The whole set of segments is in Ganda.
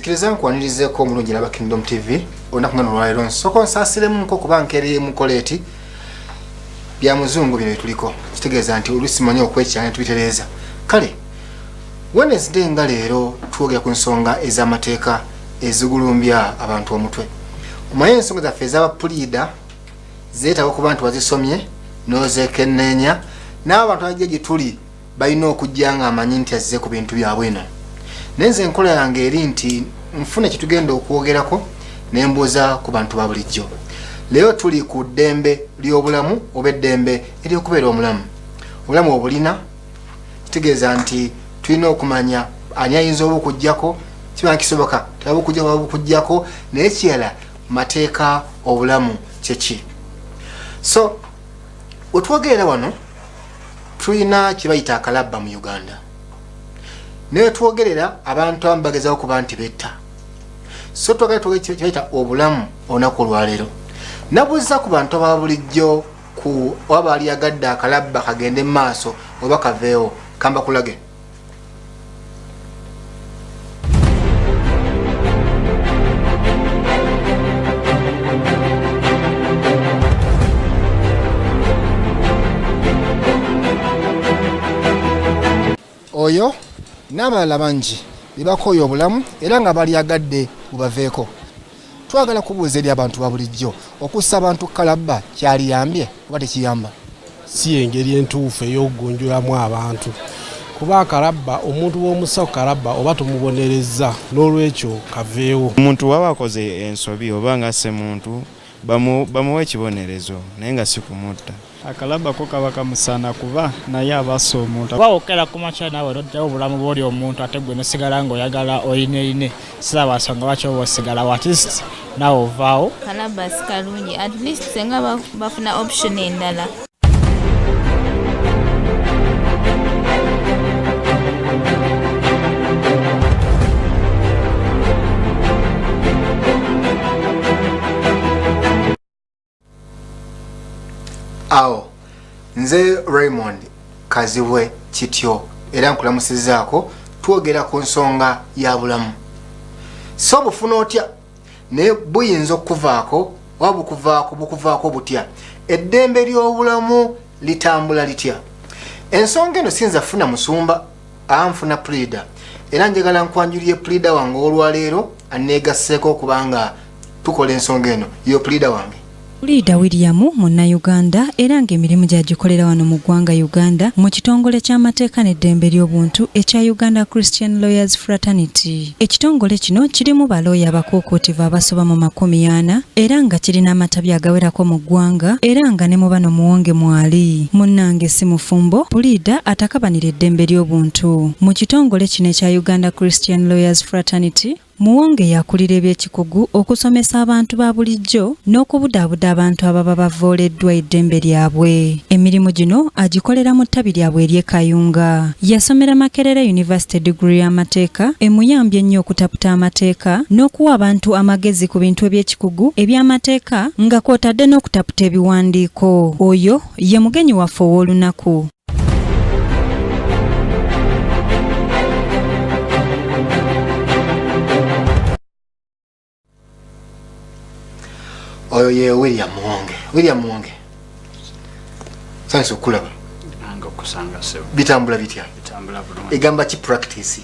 Nzikiriza nkwanirizeeko omulungi laba Kingdom TV olunaku nga nolwaleero. Nsooka onsaasiremu nko kuba nkeereye mukola eti bya muzungu bino byetuliko, kitegeeza nti oluusi manyi okwekyala ne tubitereeza. Kale Wednesday nga leero twogera ku nsonga ez'amateeka ezigulumbya abantu omutwe. Omanye ensonga zaffe ez'abapuliida zeetaaga okuba nti wazisomye n'ozeekenneenya, n'abantu abajja gye tuli balina okujja nga amanyi nti azze ku bintu byabwe eno. Naye nze enkola yange eri nti nfuna kyetugenda okwogerako ne mbuuza ku bantu ba bulijjo. Leero tuli ku ddembe ly'obulamu oba eddembe ery'okubeera omulamu. Obulamu obulina kitegeeza nti tulina okumanya ani ayinza obukujjako, kiba kisoboka tebabukujjako babukujjako, naye kirala mateeka obulamu kyeki. So wetwogerera wano tulina kyebayita akalabba mu Uganda, naye wetwogerera abantu abamu bagezaho kuba nti betta. So twagala twogere kyebayita obulamu olunaku olwaleero. Nabuuza ku bantu aba bulijjo ku oba baalyagadde akalabba kagende mu maaso oba kaveewo. Kamba kulage. Oyo n'abalala bangi bebakooye obulamu era nga balyagadde bubaveeko. Twagala kubuuza eri abantu ba bulijjo, okussa abantu kalabba kyaliyambye oba tekiyamba? Si engeri entuufu ey'okugunjulamu abantu, kuba akalabba omuntu bw'omussa ku kalabba oba tomubonerezza, n'olwekyo kaveewo. Omuntu waba akoze ensobi oba nga asse muntu bamuwe ekibonerezo naye nga si kumutta. Akalabba ko kaba kamusana kuba naye aba asse omuntu. Oba okera ku makya naawe n'oggyawo obulamu bw'oli omuntu ate gwe n'osigala ng'oyagala oyineeyine, siraba nsonga lwaki oba osigalawo, at least naawe ovaawo. Kalabba si kalungi, at least senga bafuna option endala. Awo nze Raymond Kazibwe Kityo era nkulamusizaako. Twogera ku nsonga ya bulamu, so bufuna otya naye buyinza okukuvaako oba bukuvaako, bukuvaako butya? Eddembe ly'obulamu litambula litya? Ensonga eno siyinza funa musumba, anfuna puliida, era njagala nkwanjulire puliida wange olwaleero aneegasseeko okubanga tukola ensonga eno. Yo puliida wange Puliida William Munnayuganda era ng'emirimu gy'agikolera wano mu ggwanga Uganda mu kitongole ky'amateeka n'eddembe ly'obuntu ekya Uganda Christian Lawyers Fraternity. Ekitongole kino kirimu balooya abakuukuutivu abasoba mu 40 era nga kirina amatabi agawerako mu ggwanga era nga ne mu bano Muwonge mwali. Munnange si mufumbo, puliida atakabanira eddembe ly'obuntu mu kitongole kino ekya Uganda Christian Lawyers Fraternity. Muwonge y'akulira eby'ekikugu, okusomesa abantu ba bulijjo n'okubudaabuda abantu ababa bavvooleddwa eddembe lyabwe. Emirimu gino agikolera mu ttabi lyabwe ery'e Kayunga. Yasomera Makerere University diguli y'amateeka emuyambye ennyo okutaputa amateeka n'okuwa abantu amagezi ku bintu eby'ekikugu eby'amateeka nga kw'otadde n'okutaputa ebiwandiiko. Oyo ye mugenyi waffe ow'olunaku. Oyo ye William Muwonge. William Muwonge, sanyusa okukulaba. Nange okusanga ssebo. Bitambula bitya? Bitambula bulungi. Egamba ki practice?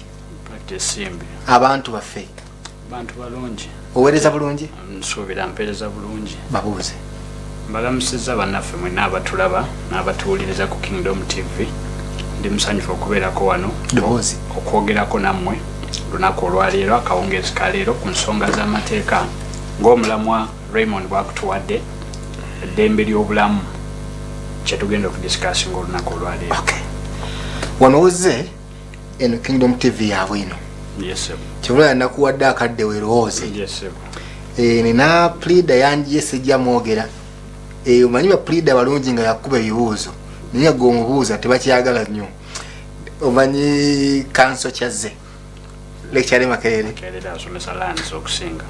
Practice mbi. Abantu baffe. Bantu balungi. Oweereza bulungi? Nsuubira mpeereza bulungi. Babuuze. Mbalamusizza bannaffe mwenna abatulaba n'abatuwuliriza ku Kingdom TV. Ndi musanyufu okubeerako wano Ddoboozi. okwogerako nammwe lunaku olwaleero, akawungeezi ka leero, ku nsonga z'amateeka ng'omulamwa Raymond bwakutuwadde eddembe ly'obulamu kyetugenda okudisikasinga olunaku olwaleero. Okay. Wano wozze eno Kingdom TV yaabwe eno. Yes, sir. Kibula nakuwadde akadde weerowooze. Yes, sir. Nina pleader yangiye sijja mwogera. Omanyi ba pleader balungi nga yakuba ebibuuzo naye nga gwe omubuuza tebakyagala nnyo. Omanyi kanso kyazze lecture Makerere. Makerere asomesa lands okusinga.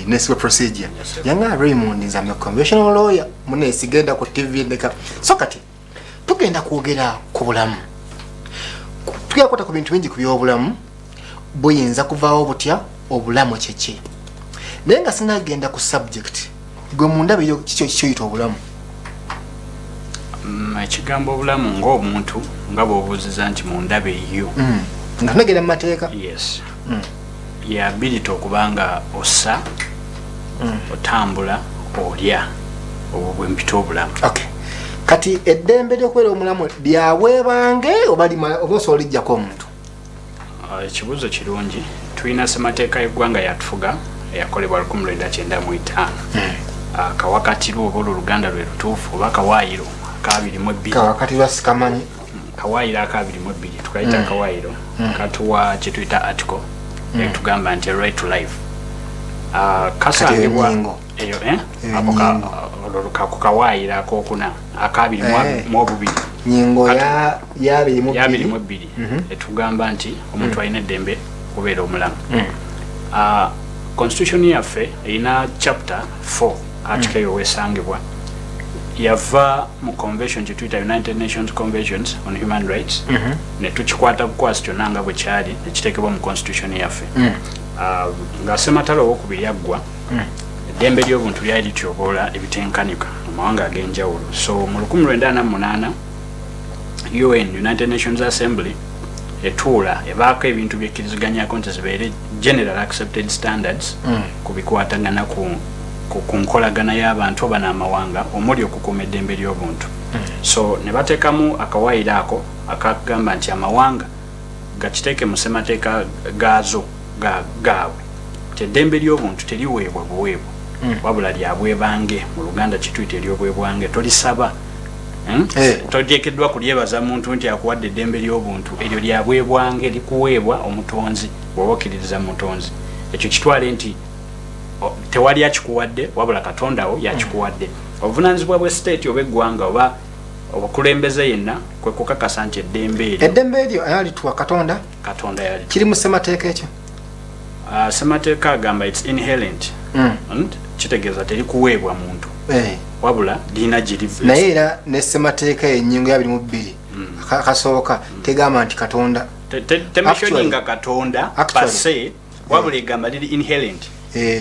Ne civil procedure. Yes, sir. Yanga Raymond nze am a conventional lawyer. Mune sigenda ku TV ndeka. So kati tugenda kwogera ku bulamu. Tugenda kukwata ku bintu bingi ku by'obulamu. Buyinza kuvaawo butya? Obulamu kyeki? Naye nga sinagenda ku subject, gwe mundaba eyo kikyo kikyoyita obulamu? Ekigambo obulamu ng'omuntu, nga bw'obuuziza nti mundaba eyo, Nga tunagenda mu mateeka. Yes, ya ability okuba nga ossa, otambula, olya, obwo bwe mpita obulamu. Okay, kati eddembe ly'okubeera omulamu lyabwebange oba oba osobola lijjako omuntu? Ekibuuzo kirungi. Tulina ssemateeka y'eggwanga yatufuga eyakolebwa 1995. Kawakatirwa oba olwo oluganda lwe lutuufu oba kawaayiro aka 22. Kawakati lwasikamanyi. Kawaayiro aka 22 tukayita kawaayiro katuwa kyetuyita article etugamba nti right to life. Kasangibwa Ennyingo. Eyo, eh? Eyo Ako ka- ennyingo. Olwo ku kawaayiro akokuna aka 22. Nyingo ya abiri mu Ya abiri bbiri. mu ebbiri etugamba nti omuntu alina eddembe okubeera omulamu. Constitution yaffe erina chapter 4, article eyo wesangibwa yava mu convention kyetuyita United Nations Conventions on Human Rights, ne tukikwata bukwasi kyonna nga bwe kyali nekiteekebwa mu constitution yaffe. Nga sematalo owokubiri yaggwa, eddembe ly'obuntu lyali lityoboola ebitenkanika mu mawanga ag'enjawulo. So mu 1948 UN, United Nations Assembly, etuula ebaako ebintu byekkiriziganyako nti zibeere general accepted standards ku bikwatagana ku nkolagana y'abantu oba n'amawanga, omuli okukuuma eddembe ly'obuntu. So ne bateekamu akawaayiro ako akagamba nti amawanga gakiteeke mu ssemateeka gaazo gaabwe nti eddembe ly'obuntu teriweebwa buweebwa, wabula lyabwebange. Mu Luganda kituyita eryobwebwange, tolisaba. Toteekeddwa kulyebaza muntu nti akuwadde eddembe ly'obuntu. Eryo lyabwebwange, likuweebwa omutonzi bw'oba okkiririza mu mutonzi. Ekyo kitwale nti tewali akikuwadde wabula Katonda wo yakikuwadde. Obuvunanyizibwa bwe state oba eggwanga oba obukulembeze yenna kwe kukakasa nti eddembe eryo Eddembe eryo ani alituwa? Katonda? Katonda yali. Kiri mu ssemateeka ekyo? Ssemateeka agamba it's inherent. Kitegeeza terikuweebwa muntu, wabula lirina gye liva. Naye era ne ssemateeka ennyingo ya 22 akasooka tegamba nti Katonda. Tementioninga Katonda Actually. per se, wabula egamba liri inherent.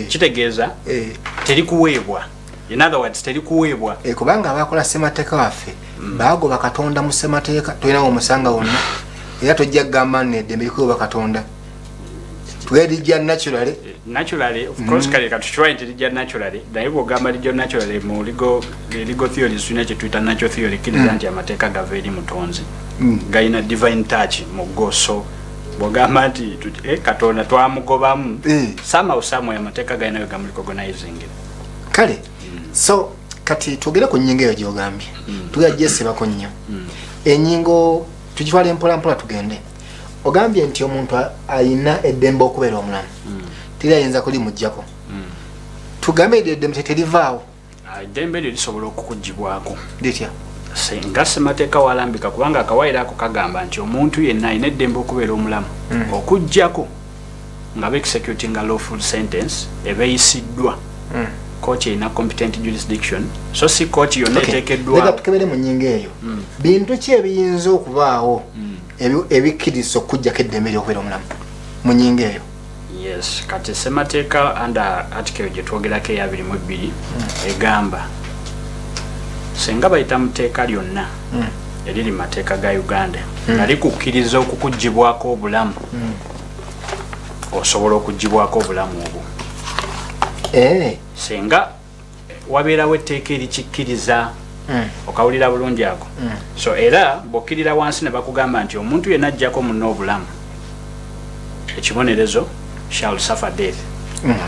Kitegeeza terikuweebwa, in other words terikuweebwa. Kubanga abakola ssemateeka waffe bagoba Katonda mu ssemateeka, tolinawo omusanga wonna, era tojja kugamba nno eddembe likuweebwa Katonda, tugere lijja naturally. Naturally, of course. Kale katukiwaye nti lijja naturally, naye bwogamba lijja naturally, mu legal theories tulina kyetuyita natural theory, kkiriza nti amateeka gava eri mutonzi, galina divine touch mu go. So bwogamba nti Katonda twamugobamu, somehow somewhere amateeka galina we gamurecognizing. Kale, so kati twogere ku nnyingo eyo gyogambye, tugera gyesibako nnyo ennyingo, tugitwala empolampola tugende. Ogambye nti omuntu ayina eddembe okubeera omulamu, teri ayinza kulimugjako. Tugambe eryo eddembe terivaawo? Eddembe eryo lisobola okukugibwako. Litya? Singa ssemateeka walambika, kubanga akawaayiro ako kagamba nti omuntu yenna alina eddembe okubeera omulamu okugjako nga beexecutinga lawful sentence eba eyisiddwa kooti erina competent jurisdiction, so si kooti yonna Okay. eteekeddwa. Leka tukebere mu nnyingo eyo. Bintu ki ebiyinza okubaawo ebikkiriza okugjako eddembe eryokubeera omulamu mu nnyingo eyo? Yes, kati ssemateeka under article gye twogerako eya 22 egamba singa bayita mu tteeka lyonna eriri mu mateeka ga Uganda nga likukkiriza okukugibwako obulamu, osobola okugibwako obulamu obwo. Singa wabeerawo etteeka erikikkiriza. Okawulira bulungi ako? So era bw'okkirira wansi ne bakugamba nti omuntu yenna ajjako munne obulamu, ekibonerezo shall suffer death.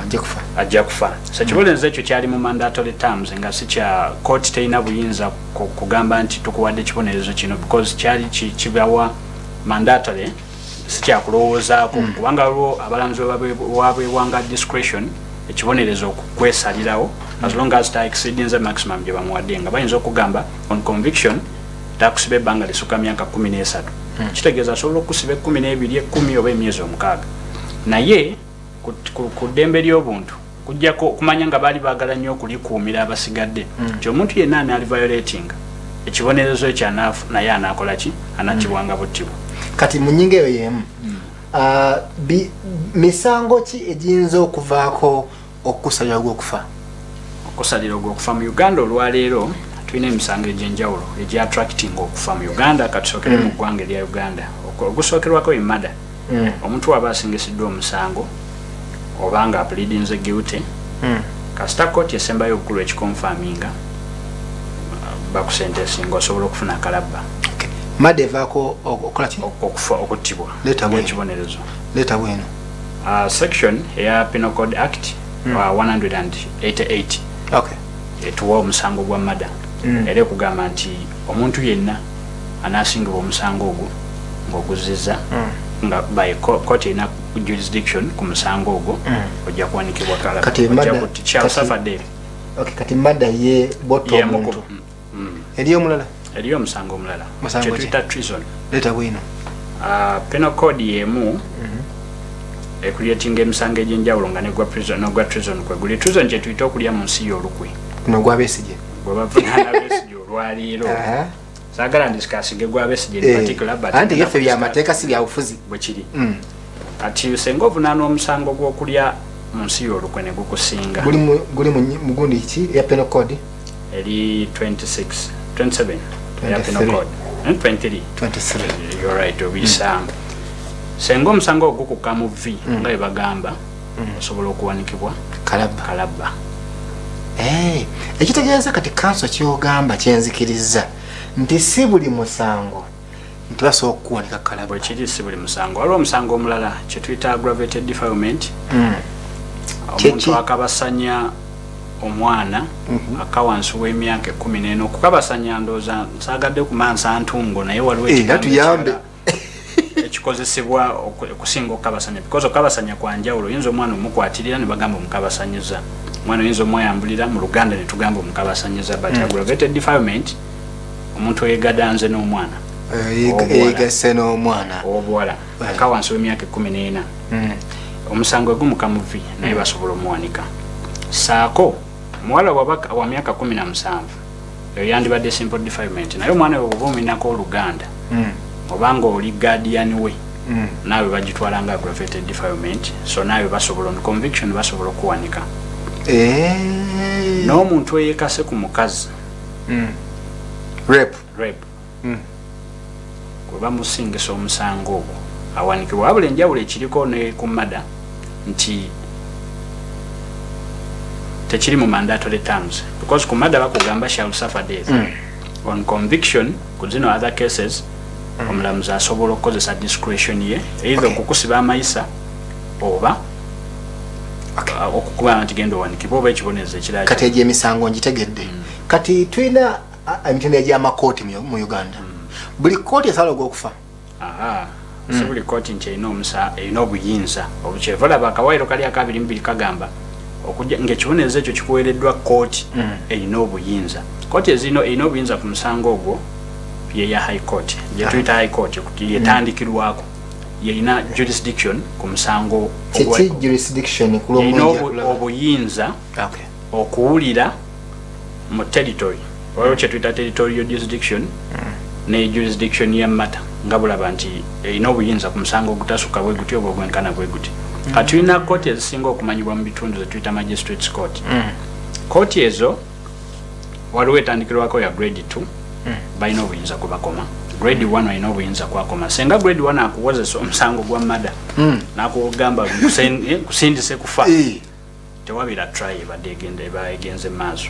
Ajja kufa. Ajja kufa. So ekibonerezo ekyo kyali mu mandatory terms, nga si kya court, terina buyinza kugamba nti tukuwadde ekibonerezo kino, because kyali kibawa mandatory, si kyakulowoozaako, kubanga waliwo abalamuzi wabwebwanga discretion ekibonerezo okukwesalirawo, as long as ta exceedinze maximum gye bamuwadde, nga bayinza okugamba on conviction takusiba ebbanga lisukka myaka 13. Kitegeeza asobola okukusiba 12, 10 oba emyezi 6. Naye ku ddembe ly'obuntu kujjako okumanya nga baali baagala nnyo okulikuumira abasigadde, nti omuntu yenna anaali violating ekibonerezo ekyo anaafu, naye anaakola ki? Anattibwanga buttibwa. Kati mu nnyingo eyo yemu. Misango ki egiyinza okuvaako okusalira ogw'okufa? Okusalira ogw'okufa mu Uganda olwaleero, tulina emisango egy'enjawulo egyattracting okufa mu Uganda. Katusookere mu ggwanga erya Uganda. Ogusookerwako ye murder. Omuntu waba asingisiddwa omusango oba nga apleadinze guilty, kasita kooti esembayo obukulu ekiconfirminga, bakusentencinga, osobola okufuna akalabba. Okay. Murder evaako okukola ki? Okufa, okuttibwa. Leeta bwino. Ekibonerezo. Leeta bwino. Section eya Penal Code Act 188 etuwa omusango gwa murder. Era ekugamba nti omuntu yenna anasingibwa omusango ogwo ng'oguzizza nga by court erina jurisdiction ku musango ogwo, ojja kuwanikibwa kalabba. Kati Shall suffer death. Okay, kati murder ye botta omuntu. Eriyo omulala? Eriyo omusango omulala. Musango ki? Kyetuyita treason. Leeta bwino. Penal code yemu ecreatinga emisango egy'enjawulo nga negwa prison, nogwa treason kwe guli. Treason kyetuyita okulya mu nsi y'olukwe. Guno gwa Besigye. Gwe bavunaana Besigye olwaleero. Saagala ndiscussinge gwa Besigye in particular, but Anti yeffe byamateeka, si byabufuzi. Bwe kiri. Kati senga ovunaana omusango gw'okulya mu nsi y'olukwe ne gukusinga, Guli mu gundi ki eya penal code? Eri 26, 27 eya penal 23. code. 23. 23. You're right, obiyisaamu. Senga omusango ogwo gukukka mu v nga bwe bagamba, osobola okuwanikibwa kalabba. Kalabba. Ekitegeeza kati kanso kyogamba kyenzikiriza nti si buli musango nti basobola okukuwanika kalabba. Bwe kiri, si buli musango. Waliwo omusango omulala kyetuyita aggravated defilement. Omuntu Kyeki? akabasanya omwana aka wansi w'emyaka 14. Okukabasanya, ndowooza nsaagadde kumansa ntungo, naye waliwo Eh, ekigambo tuyambe. ekirala ekikozesebwa okusinga okukabasanya, because okukabasanya kwa njawulo. Oyinza omwana omukwatirira ne bagamba omukabasanyiza, omwana oyinza omweyambulira mu Luganda ne tugamba omukabasanyiza, but aggravated defilement, omuntu eyegadanze n'omwana ow'obuwala. Yegasse n'omwana ow'obuwala aka wansi w'emyaka 14, omusango egumuka muvi, naye basobola omuwanika. Saako omuwala bwaba wa myaka 17, eyo yandibadde simple defilement, naye omwana we bwoba omulinako oluganda obanga oli guardian we, naawe bagitwala nga aggravated defilement, so naawe basobola, on conviction, basobola okuwanika. N'omuntu eyekase ku mukazi, Rape. Rape, gwe bamusingisa omusango ogwo awanikibwa. Wabula enjawulo ekiriko ne ku murder nti tekiri mu mandatory terms, because ku murder bakugamba shall suffer death on conviction. Ku zino other cases, omulamuzi asobola okukozesa discretion ye either okukusiba amayisa oba okukubanga nti genda owanikibwa oba ekibonerezo ekirala. Kati egyo emisango ngitegedde. Kati tulina emitendera gy'amakooti mu Uganda. Buli kooti esala ogw'okufa? Aha, si buli kooti nti erina omusa, erina obuyinza. Obukyeva olaba akawaayiro kali aka 22 kagamba okujja ng'ekibonerezo ekyo kikuweereddwa kooti erina obuyinza. Kooti ezirina, erina obuyinza ku musango ogwo yeya High Court, gyetuyita High Court, yetandikirwako, yerina jurisdiction ku musango. Kiki jurisdiction? Erina Kulwomulungi akulaba. obuyinza okuwulira mu territory. Waliwo kyetuyita territorial jurisdiction ne jurisdiction ya matter, nga bulaba nti erina obuyinza ku musango ogutasukka bwe guti oba ogwenkana bwe guti. Kati tulina kooti ezisinga okumanyibwa mu bitundu zetuyita magistrates court. Kooti ezo waliwo etandikirwako ya grade 2, balina obuyinza kubakoma. Grade 1 alina obuyinza kwakoma. Senga grade 1 akuwozesa omusango gwa murder nakugamba kusindise kufa, tewabira trial ebadde egenda, eba egenze maaso.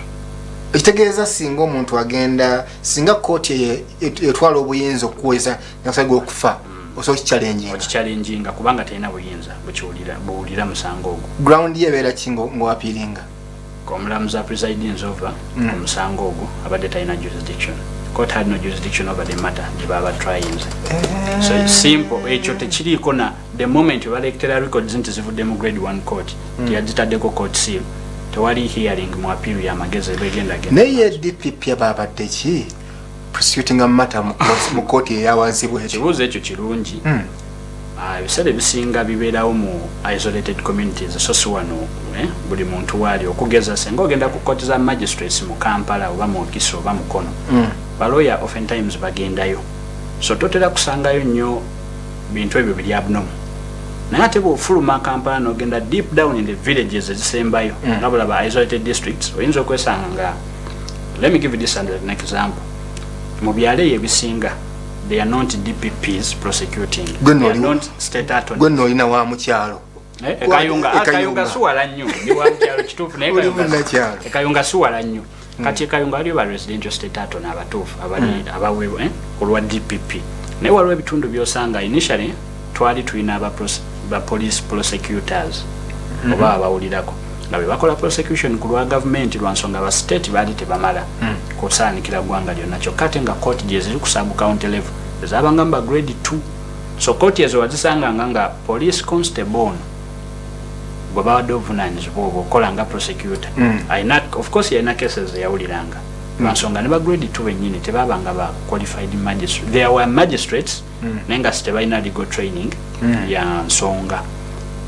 Ekitegeeza singa omuntu agenda, singa kooti eyo etwala obuyinza okukuweza nakusaliga okufa, osobola okichallenginga? Okichallenginga, kubanga terina buyinza bukiwulira, buwulira musango ogwo. Ground ye ebeera ki ng'oappealinga? Omulamuzi presiding over ku musango ogwo abadde talina jurisdiction. Court had no jurisdiction over the matter gye baba tryinze. So it's simple, ekyo tekiriiko. Na the moment baleetera records nti zivudde mu grade 1 court, teyagitaddeko court seal, tewali hearing mu appeal y'amagezi eba egenda genda. Naye DPP babadde ki prosecuting matter mu kooti eyawansi bwetyo? Ekibuuzo ekyo kirungi. Ebiseera ebisinga bibeerawo mu isolated communities, so si wano buli muntu waali. Okugeza senga ogenda ku kooti za magistrates mu Kampala oba mu Wakiso oba Mukono, baloya oftentimes bagendayo, so totera kusangayo nnyo bintu ebyo biri abnormal. Naye ate bw'ofuluma Kampala n'ogenda deep down in the villages ezisembayo, nga bulaba isolated districts, oyinza okwesanga nga, let me give you this as an example, mu byalo eyo ebisinga they are not DPPs prosecuting. Gwe nno They are not state attorneys. Gwe nno olina wa mukyalo. Eh, ekayunga. E Kayunga Kayunga. siwala nnyo, ndi wa mukyalo kituufu, naye Oli Kayunga- munnakyalo. Ekayunga siwala nnyo. Kati ekayunga waliyo ba residential state attorney abatuufu abali abaweebwa ku lwa DPP, naye waliwo ebitundu byosanga initially twali tulina ba police prosecutors oba abawulirako nga be bakola prosecution ku lwa gavumenti, lwa nsonga ba state baali tebamala kusaanikira ggwanga lyonna. Kyokka ate nga kooti gye ziri ku sub county level ezabanga mu ba grade 2, so kooti ezo wazisanganga nga police constable ono gwe bawadde obuvunanyizibwa obwo okola nga prosecutor, alina, of course yalina cases zeyawuliranga, lwansonga ne ba grade 2 bennyini tebabanga ba qualified magistrate. There were magistrates, naye nga si tebalina legal training ya nsonga.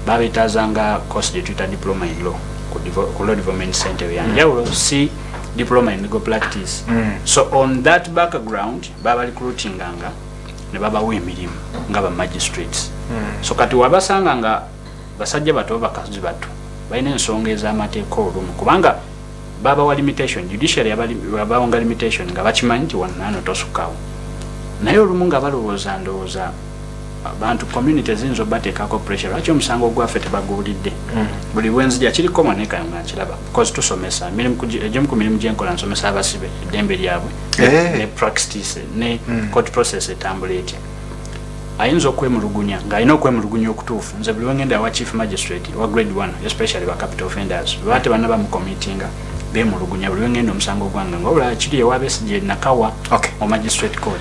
Babetazanga course gye tuyita diploma in law ku Law Development Center yanjawulo, si diploma in legal practice. So on that background baba recruitinganga ne babawa emirimu nga ba magistrates. So kati wabasanga nga basajja bato, bakazi bato balina ensonga ez'amateeka olumu, kubanga babawa limitation, judiciary yabawanga limitation nga bakimanyi nti wano tosukawo, naye olumu nga balowooza, ndowooza abantu community ziyinza obateekako pressure, lwaki omusango gwaffe tebaguwulidde? Buli bwenzija kiri common ekayo nga nkiraba, because tusomesa egimu ku mirimu gyenkola, nsomesa abasibe eddembe lyabwe ne practice ne court process etambula etya. Ayinza okwemulugunya ng'alina okwemulugunya okutuufu. Nze buli wengenda wa chief magistrate wa grade 1, especially ba capital offenders, baba tebanna bamucommittinga, bemulugunya. Buli wengenda omusango gwange nga olaba kiri ewa Besigye Nakawa mu magistrate court.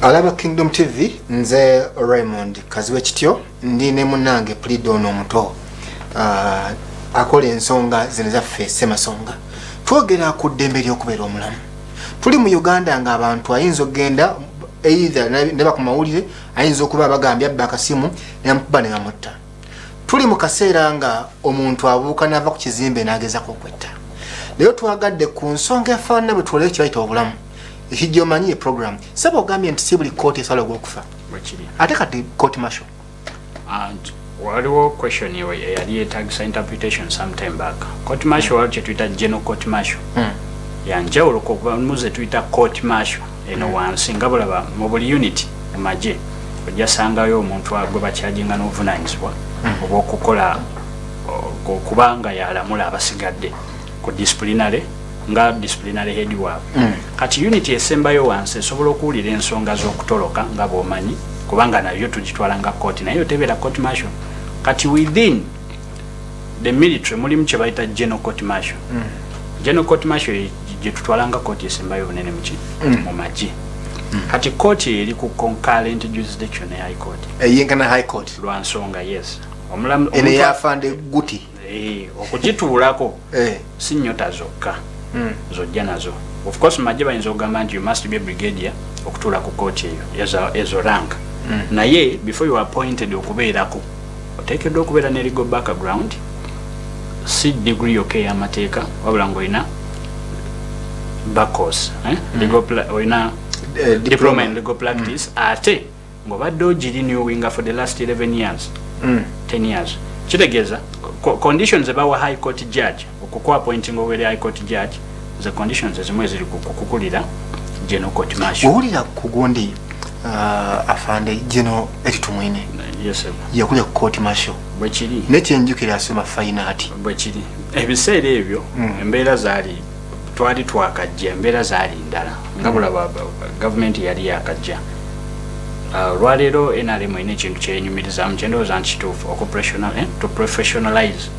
Alaba Kingdom TV, nze Raymond Kaziwe Kityo, ndi ne munnange Pulido ono omuto, akola ensonga zino zaffe semasonga. Twogera ku ddembe ly'okubeera omulamu. Tuli mu Uganda ng'abantu ayinza okugenda either neba ku mawulire, ayinza okuba abagambye abba akasimu nebamukuba ne bamutta. Tuli mu kaseera nga omuntu abuuka n'ava ku kizimbe n'agezako okwetta. Leero twagadde ku nsonga efaanana bwe twolere kibayita obulamu ekijja. Omanyi program saba ogambye nti si buli kooti esala ogw'okufa. Bwekiri. Ate kati court martial? And waliwo question eyo eyali yetagisa interpretation sometime back. Court martial, waliwo kyetuyita general court martial, yanjawulo kuba muze tuyita court martial eno wansi. Nga bulaba mu buli unit mu magye ojja sangayo omuntu gwe bakyajinga n'obuvunanyizibwa obw'okukola okuba nga yalamula abasigadde ku disciplinary, nga disciplinary head waabwe. Kati unit esembayo wansi esobola okuwulira ensonga z'okutoloka nga bw'omanyi, kubanga nayo tugitwala nga court, naye otebeera court martial. Kati within the military mulimu kye bayita general court martial. General court martial gye tutwala nga kooti esembayo obunene muki mu magye. Kati kooti eri ku concurrent jurisdiction ne high court. Eyenkana high court. Lwa nsonga yes. Eno eyafande Guti. Eh, okugituulako si nyota zokka zojja nazo. Of course magye bayinza okugamba nti you must be a brigadier okutuula ku kooti eyo, ezo rank, naye before you are appointed okubeerako oteekeddwa okubeera ne legal background, si degree yokka ey'amateeka, wabula ng'olina bacos, eh? Legal olina diploma in legal practice, ate ng'obadde ogirenewinga for the last 11 years, 10 years. Kitegeeza conditions ebawa high court judge okuku appointing obeere high court judge, ze conditions ezimu eziri ku kukulira general court martial. Wowulira ku gundi, afande General Elly Tumwine? Yes sir. Yakulira ku court martial. Bwekiri. Nekyenjukira asoma fine art. Bwekiri. Ebiseera ebyo embeera zaali, twali twakajja, embeera zaali ndala, nga bulaba gavumenti yali yakajja. Olwaleero NRM erina ekintu kyenyumirizamu kyendowooza nti kituufu, to professionalize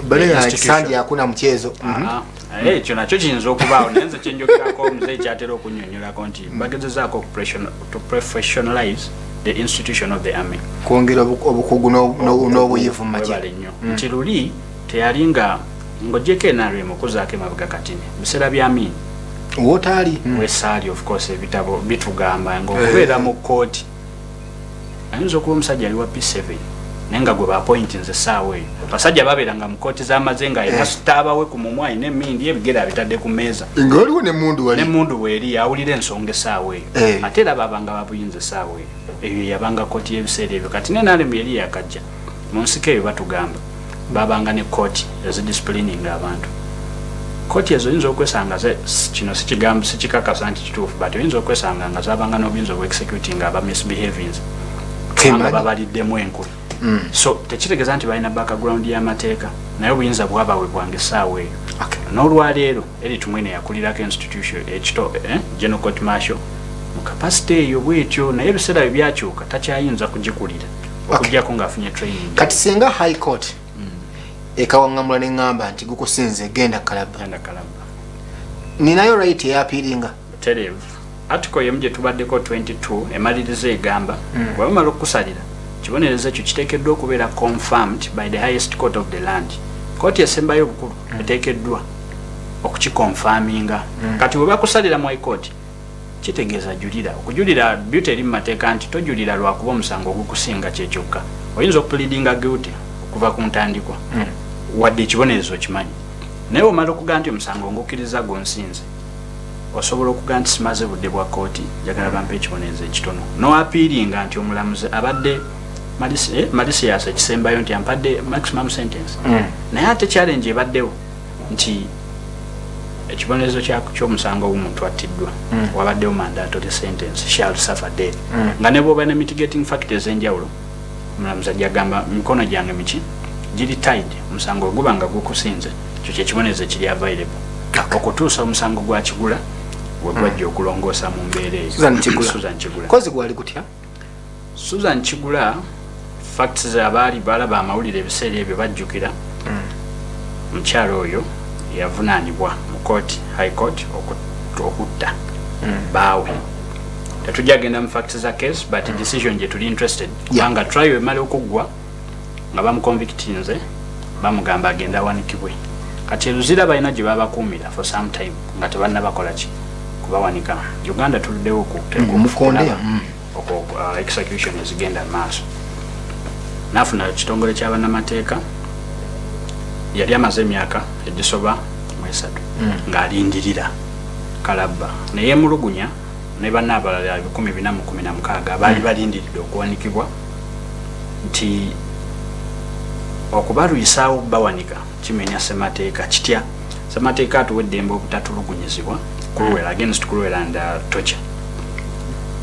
bale the institution. Sandi akuna mukyezo. Ah, ah. Ekyo nakyo kiyinza okubaawo, naye nze kyenjogerako muzeeyi kyatera okunyonyolako nti bagezezaako to professionalize the institution of the army. Kwongera obukugu n'obuyivu mu magye. Webale nnyo. Nti luli teyali nga ng'ogyeko NRM okuzaako emabega katini biseera bya Amin. Wootaali. Wesaali, of course ebitabo bitugamba ngaokubeera mu kooti ayinza okuba omusajja ali wa P7, naye nga gwe baappointinze essaawa eyo. Abasajja babeeranga mu kooti z'amaze nga alina sitaabawe ku mumwa, alina emindi, ebigere abitadde ku mmeeza. Nga waliwo nemundu wali. Nemundu weeri awulira ensonga essaawa eyo. Ate era babanga babuyinza essaawa eyo. Eyo yabanga kooti y'ebiseera ebyo. Kati ne NRM yali yakajja. Mu nsiko eyo batugamba babanga ne kooti ezidisciplininga abantu. Kooti ezo oyinza okwesanga, kino sikigambo, sikikakasa nti kituufu, but oyinza okwesanga nga zabanga n'obuyinza obwexecuting aba misbehavings kubanga babaliddemu enkwe. So tekitegeeza nti balina background y'amateeka, naye obuyinza bwabawebwanga essaawa eyo. N'olwaleero Elly Tumwine yakulirako institution ekito, General Court Martial mu capacity eyo bwetyo, naye ebiseera bye byakyuka, takyayinza kugikulira okugyako ng'afunye training. Kati singa High Court ekawaŋŋamula neŋŋamba nti gukusinze, genda Kalaba, Genda Kalaba, ninayo right eyappealinga? Terevu. Article yemu gye tubaddeko 22 emaliriza egamba, bwe bamala okukusalira, kibonerezo ekyo kiteekeddwa okubeera confirmed by the highest court of the land. Kooti esembayo obukulu eteekeddwa okukiconfirminga. Kati bwe bakusalira mu High Court, kitegeeza julira. Okujulira, beauty eri mu mateeka nti tojulira lwakuba omusango ogukusinga kyekyokka. Oyinza okupleadinga guilty okuva ku ntandikwa, wadde ekibonerezo okimanyi, naye omala okugaa nti omusango ngukkiriza, gunsinze, osobola okugaa nti simaze budde bwa kooti, njagala bampa ekibonerezo ekitono, noappealinga nti omulamuzi abadde malicious, ekisembayo nti ampadde maximum sentence. Naye ate challenge ebaddewo nti ekibonerezo ky'omusango gw'omuntu attiddwa, wabaddewo mandatory sentence, shall suffer death, nga ne bwoba ne mitigating factors ez'enjawulo, omulamuzi ajja agamba mikono gyange miki giri tied. Omusango guba nga gukusinze, ekyo kyekibonerezo ekiri available okutuusa omusango gwa Kigula we gwajja okulongoosa mu mbeera eyo. Susan Kigula. Susan Kigula. Kozi gwali gutya? Susan Kigula, facts abaali balaba amawulire ebiseera ebyo bajjukira. Mukyalo oyo yavunaanibwa mu court, High Court, okutta baawe. Tetujja genda mu facts za case, but decision gye tuli interested, kubanga trial emala okuggwa nga bamuconvictinze, bamugamba agenda awanikibwe. Kati eruzira balina gye babakuumira for some time nga tebannabakola ki, kubawanika. Uganda tuluddewo Omukonde. Execution ezigenda mu maaso. Naafuna ekitongole ky'abannamateeka, yali amaze emyaka egisoba mu 3 ng'alindirira kalabba, naye emulugunya ne banna abalala 416 baali balindiridde okuwanikibwa, nti okubalwisaawo bawanika kimenya ssemateeka. Kitya? Ssemateeka atuwa eddembe obutatulugunyizibwa, cruel, against cruel and torture.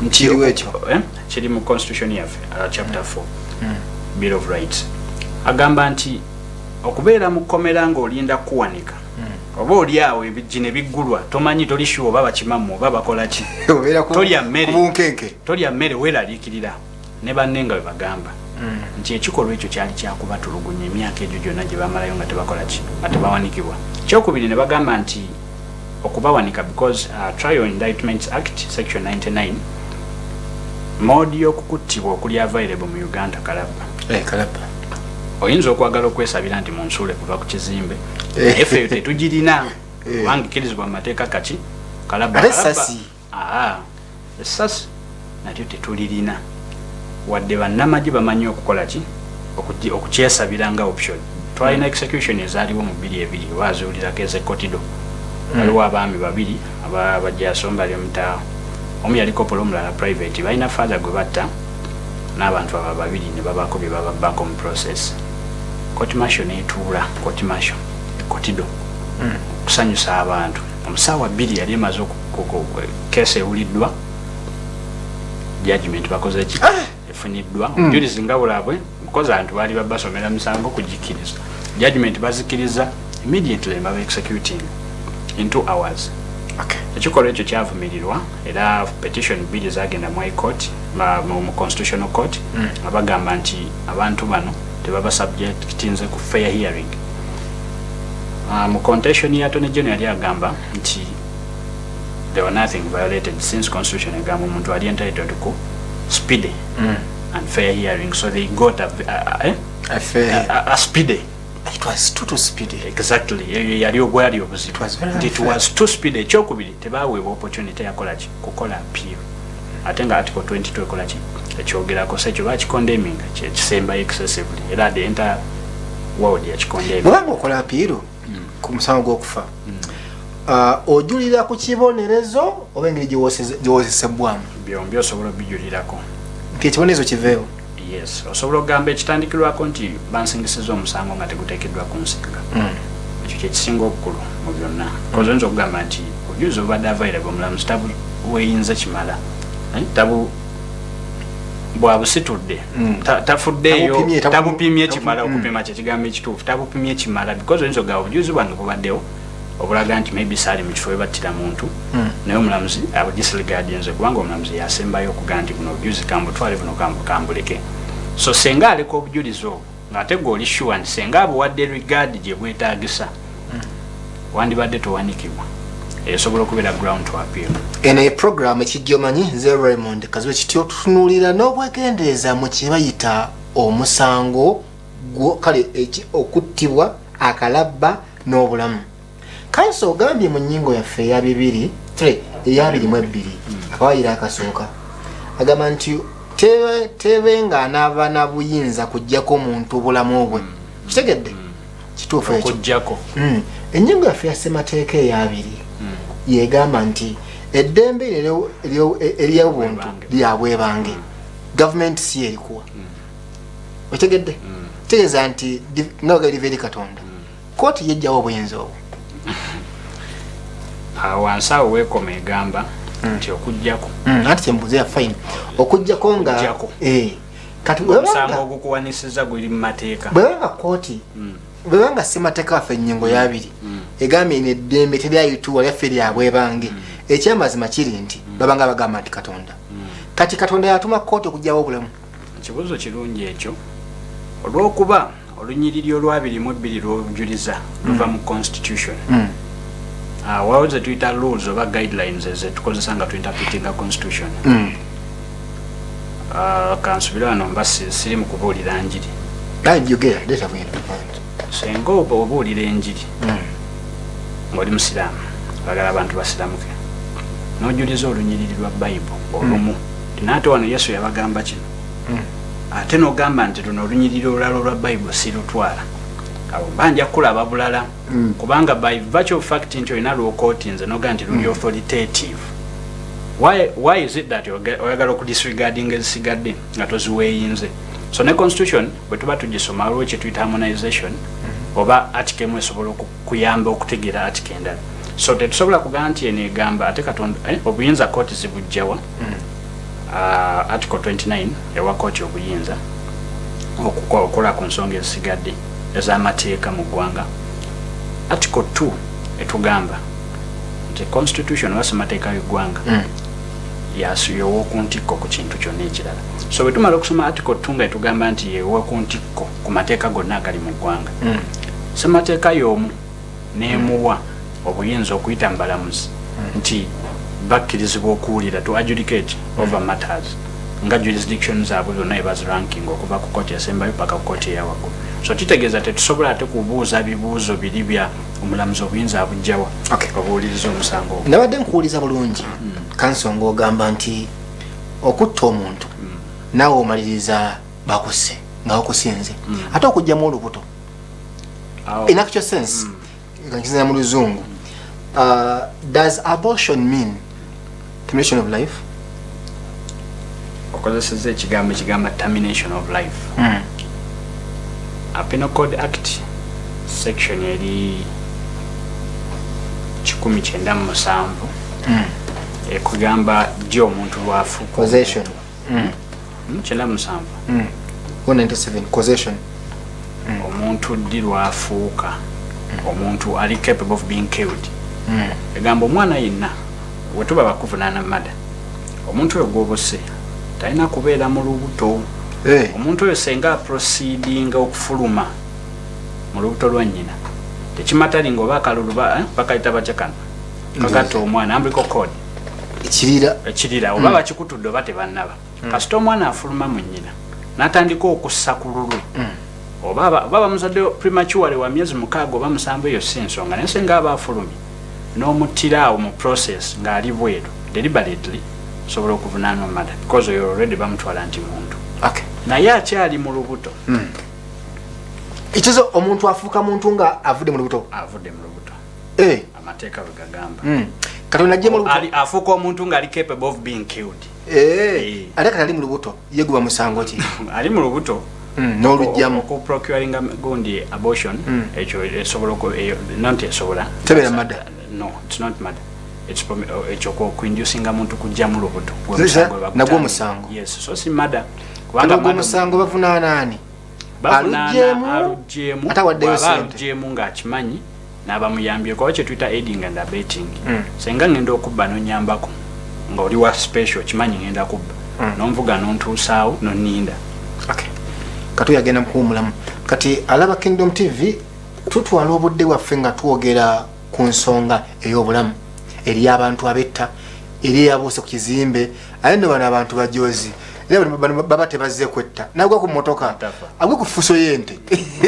Nti Kiriwo ekyo? Kiri mu constitution yaffe, chapter 4, Bill of Rights. Agamba nti okubeera mu kkomera ng'olinda kuwanika, oba oli awo ebijji ne biggulwa, tomanyi, toli sure oba bakimamu oba bakola ki, Obeera Tolya mmere. ku bunkenke. Tolya mmere, weeraliikirira ne banne nga bwe bagamba nti ekikolwa ekyo kyali kyakubatulugunya emyaka egyo gyonna gye bamalayo nga tebakola ki, nga tebawanikibwa. Kyokubiri, ne bagamba nti okubawanika, because Trial Indictments Act section 99, mode y'okukuttibwa okuli available mu Uganda kalabba. Kalabba. Oyinza okwagala okwesabira nti munsuule kuva ku kizimbe, naye ffe eyo tetugirina, kubanga ekkirizibwa mu mateeka kaki? Kalabba. Ate Kalabba. essasi? Aa, essasi naryo tetulirina, wadde bannamagye bamanyi okukola ki, okukyesabira nga option. Twalina execution ezaaliwo mu 22, oba aziwulirako, ez'e Kotido. Waliwo abaami babiri abajasomba lyomuta, omu yali corporal, omulala private. Balina father gwe batta n'abantu abo babiri ne babaako bye bababbako mu process. Court martial netuula, court martial e Kotido, okusanyusa abantu, omusaawa 2 yali emaze case ewuliddwa, judgment bakoze ki, efuniddwa, obujulizi nga bulabwe, because abantu baali babasomera misango kugikkiriza. Judgment bazikiriza immediately ne baba executing in 2 hours. Ekikolwa ekyo kyavumirirwa, era petition bbiri zagenda mu High Court, mu Constitutional Court, nga bagamba nti abantu bano tebaba subjectinze ku fair hearing. Mu contention ya Attorney General yali agamba nti there were nothing violated, since constitution egamba omuntu ali entitled ku speedy and fair hearing, so they got a, eh? A fair a speedy. It was too speedy. Exactly, eyo yali ogwali obuzibu. It was very Nti it unfair. was too speedy. Ekyokubiri, tebaweebwa opportunity yakola ki, kukola appeal, ate nga article 22 ekola ki, ekyogerako. So ekyo bakicondemninga, kyekisembayo excessively, era the entire world yakicondemninga. Bwebanga okola appeal ku musango gw'okufa, ojulira ku kibonerezo oba engeri gyewozesebwamu? Byombi osobola obijulirako. Nti ekibonerezo kiveewo. Yes, osobola okugamba ekitandikirwako nti bansingisiza omusango nga teguteekeddwa ku nsinga. Ekyo kyekisinga obukulu mu byonna, kozi oyinza okugamba nti obujulizi obubadde available omulamuzi tabuweyinze kimala. Eh, tabu bwabusitudde, tafuddeeyo, tabupimye kimala. Okupima kyekigambo ekituufu, tabupimye kimala, because oyinza okugamba obujulizi bwange bubaddewo obulaga nti maybe saali mu kifo webattira muntu, naye omulamuzi abudisregardinze, kubanga omulamuzi yasembayo okugaa nti buno obujulizi kambutwale, buno kambuleke. So senga aleka obujulizi obwo ng'ate gwe oli sure nti senga abuwadde regard gye bwetaagisa, wandibadde towanikibwa, esobola okubeera ground to appeal. Eno ye program Ekijja Omanyi. Nze Raymond Kazibe Kityo. Tutunuulira n'obwegendereza mu kye bayita omusango kale okuttibwa, akalabba n'obulamu. Kanso ogambye mu nnyingo yaffe eya bibiri eya 22, akawayiro akasooka agamba nti tebe nga anaaba na buyinza kuggyako omuntu bulamu bwe. Kitegedde kituufu ekyo? Okuggyako. Ennyingo yaffe ya ssemateeka eyabiri yegamba nti eddembe lino eryobuntu lya bwebange, gavumenti si erikuwa. Otegedde? Tegeeza nti nga liva eri Katonda. Kooti yejjawo obuyinza obwo? Wansi awo weekoma egamba nti okuggyako. Anti kyembuuza ya fine okuggyako nga Okuggyako. Kati omusango ogukuwanisiza guli mu mateeka. Bwebanga kooti, bwebanga ssemateeka waffe ennyingo yabiri egambye eno eddembe teryayituwa lyaffe lya bwebange, ekyamazima kiri nti babanga bagamba nti Katonda, kati Katonda yatuma kooti okugyawo obulamu? Ekibuuzo kirungi ekyo, olw'okuba olunyiriri olwabiri mu bbiri lw'obujuliza luva mu constitution. Waliwo ze tuyita rules oba guidelines ezetukozesa nga tuinterpretinga constitution. Kansubire wano mba siri mu kubuulira njiri. Jogera, leeta bwino. Senga oba obuulira enjiri ng'oli musiraamu, oyagala abantu basiramuke, n'ojuliza olunyiriri lwa Bayibuli olumu ti naate wano Yesu yabagamba kino, ate n'ogamba nti luno olunyiriri olulala olwa Bayibuli sirutwala, awo mba nja kulaba bulala, kubanga by virtue of fact nti olina lwokootinze noga nti luli authoritative, why is it that oyagala okudisregardinga ezisigadde nga toziweeyinze? So ne constitution bwe tuba tugisoma, waliwo kyetuyita harmonization, oba article emu esobola okuyamba okutegeera article endala. So tetusobola kugamba nti eno egamba ate Katonda, obuyinza kooti zibujjawa? Article 29 ewa kooti obuyinza okukola ku nsonga ezisigadde ez'amateeka mu ggwanga. Article 2 etugamba nti constitution oba ssemateeka y'eggwanga yow'oku ntikko ku kintu kyonna ekirala. So bwe tumala okusoma article 2 nga etugamba nti yewa ku ntikko ku mateeka gonna agali mu ggwanga, ssemateeka y'omu n'emuwa obuyinza okuyita mu balamuzi nti bakkirizibwa okuwulira, to adjudicate over matters, nga jurisdiction zaabwe zonna ebaziranking okuva ku kooti esembayo paka ku kooti eyawaggulu. So kitegeeza tetusobola ate kubuuza bibuuzo biri bya omulamuzi obuyinza abujjawa obuwuliriza omusango ogwo. Nabadde nkuwuliza bulungi kansonga, ogamba nti okutta omuntu naawe omaliriza bakusse nga bakusinze, ate okugyamu olubuto? In actual sense, nga nkizina mu luzungu, does abortion mean termination of life? Okozesezza ekigambo ekigamba termination of life. A Penal Code Act section eri 197 ekugamba ddi omuntu lwafuuka. Causation. 97. 197 causation. Omuntu ddi lwafuuka omuntu ali capable of being killed? Egamba omwana yenna wetuba bakuvunaana murder, omuntu oyo gwobose talina kubeera mu lubuto. Omuntu oyo senga aproceedinga okufuluma mu lubuto lwa nnyina, tekimatteringa oba akalulu bakayita batya kano kagatta omwana, umbilical cord. Ekirira. Ekirira, oba bakikutudde oba tebannaba, kasita omwana afuluma mu nnyina n'atandika okussa ku lulwe, oba bamuzadde prematurely wa myezi 6 oba 7, eyo si nsonga. Naye senga aba afulumye n'omuttira awo mu process ng'ali bweru deliberately, osobola okuvunaanwa murder, because oyo already bamutwala nti muntu. Naye akyali mu lubuto. Ekizo omuntu afuuka muntu nga avudde mu lubuto? Avudde mu lubuto. Amateeka bwe gagamba. Katonda ajje mu lubuto. Afuuka omuntu ng'ali capable of being killed. Eh, ate kati ali mu lubuto ye guba musango ki? Ali mu lubuto n'olugyamu okuprocuringa gundi abortion, ekyo esobola not esobola. Tebeera murder? No, it's not murder. It's ekyo kuinducinga muntu kujjamu lubuto. Gwe Zisa, musango gwe nagwo bagutandika. Musango. Yes, so si murder. Kati ogwo murder- omusango bavunaana ani? Bavunaana Aluggyemu, aluggyemu, ate awaddeyo bw'aba ssente. aluggyemu ng'akimanyi n'abamuyambyeko, oba kyetuyita aiding and abetting. Senga ngenda okubba nonyambako ng'oli wa special, kimanyi ngenda kubba, nonvuga nontuusaawo noninda. Okay. Kati yagenda mukuwumulamu. Kati alaba Kingdom TV, tutwala obudde bwaffe nga twogera ku nsonga ey'obulamu eri abantu abetta, eri eyabuuse ku kizimbe. Aye nno bano abantu bajozi, era bano baba tebazze kwetta. Nagwa ku motoka, Tafa. agwe ku fuso y'ente.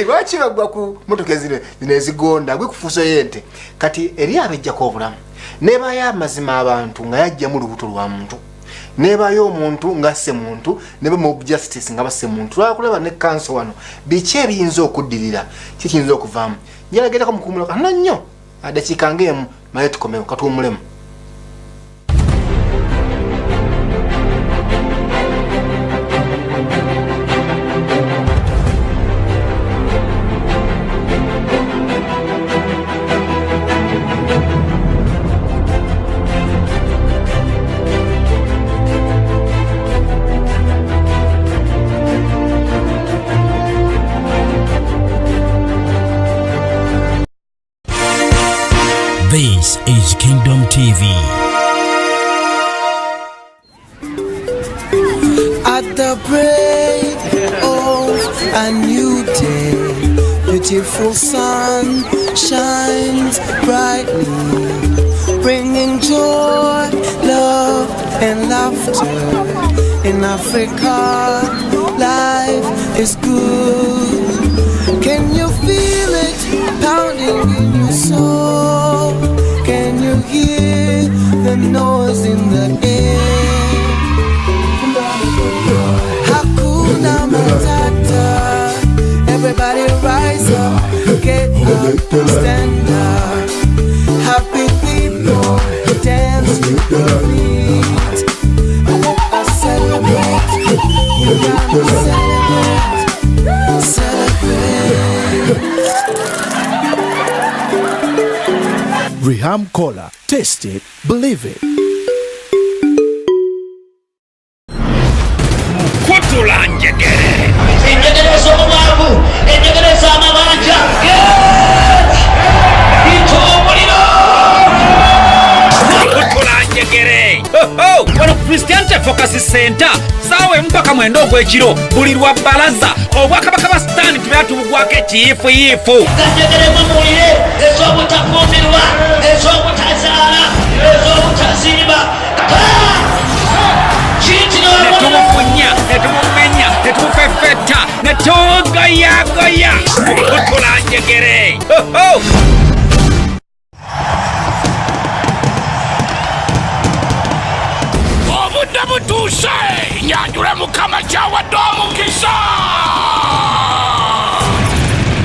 Lwaki bagwa ku motoka ezino zino ezigonda? Agwe ku fuso y'ente. Kati eri abejjako obulamu, nebayo amazima abantu nga yajjamu lubuto lwa muntu, nebayo omuntu nga asse muntu, neba mob justice nga basse muntu. Lwakulaba ne kanso wano biki ebiyinza okuddirira, kikiyinza okuvaamu. Njalagerako mukuwumula katono nnyo, adakiika ng'emu, maye tukomewo. Katuwumulemu. This is Kingdom TV. At the break of a new day, beautiful sun shines brightly, bringing joy, love, and laughter. In Africa, life is good. Can you feel it pounding in your soul? Can you hear the noise in the air? Hakuna Matata. Everybody rise up, get up, stand up. Happy people dance to the beat. Let us celebrate. You gotta celebrate. Celebrate. Riham Cola. Taste it, believe it. Kutula njegere. Enjegere ez'obwavu, enjegere ez'amabanja, ita omuliro. Kutula njegere. Wano Christianity Focus Center, saawa 1 paka 9 ogw'ekiro, buli lwa balaza, obwakabaka bwa Sitaani tubeera tubugwako ekiyiifuyiifu. Enjegere mumuwulire, ez'obutafumbirwa, ez'obutazaala, ez'obutazimba. Ne tumufunya, ne tumumenya, ne tumufefeta, ne tugoyagoya. Kutula njegere. Ho, ho. Obudde butuuse nyanjule Mukama kyawadde omukisa.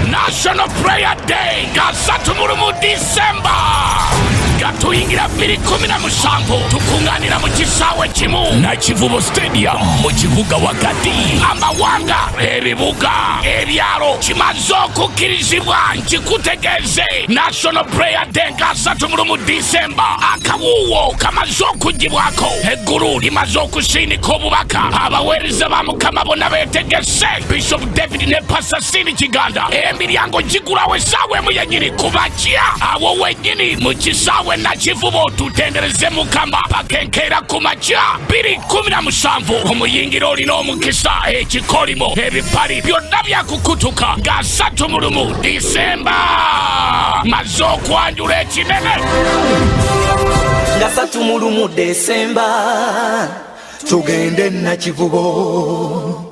National Prayer Day nga 31 Disemba gatuyingira 2017, tukuŋŋaanira mu kisaawe kimu Nakivubo Stadium mu kibuga wakati. Amawanga, ebibuga, ebyalo kimaze okukkirizibwa. Nkikutegeeze, National Prayer Day nga 31 Disemba, akawuuwo kamaze okugibwako, eggulu limaze okusindika obubaka. Abaweereza ba Mukama bonna beetegese, Bishop David ne Pastor Sini Kiganda. Emiryango gigulawo essaawa 1 yennyini ku makya, awo wennyini mu kisaawe Nakivubo, tutendereze Mukama paka enkeera ku makya 2017. Omuyingira olina omukisa, ekikolimo, ebipali byonna byakukutuka nga 31 Disemba. Maze okwanjula ekinene. Nga 31 Desemba tugende Nakivubo.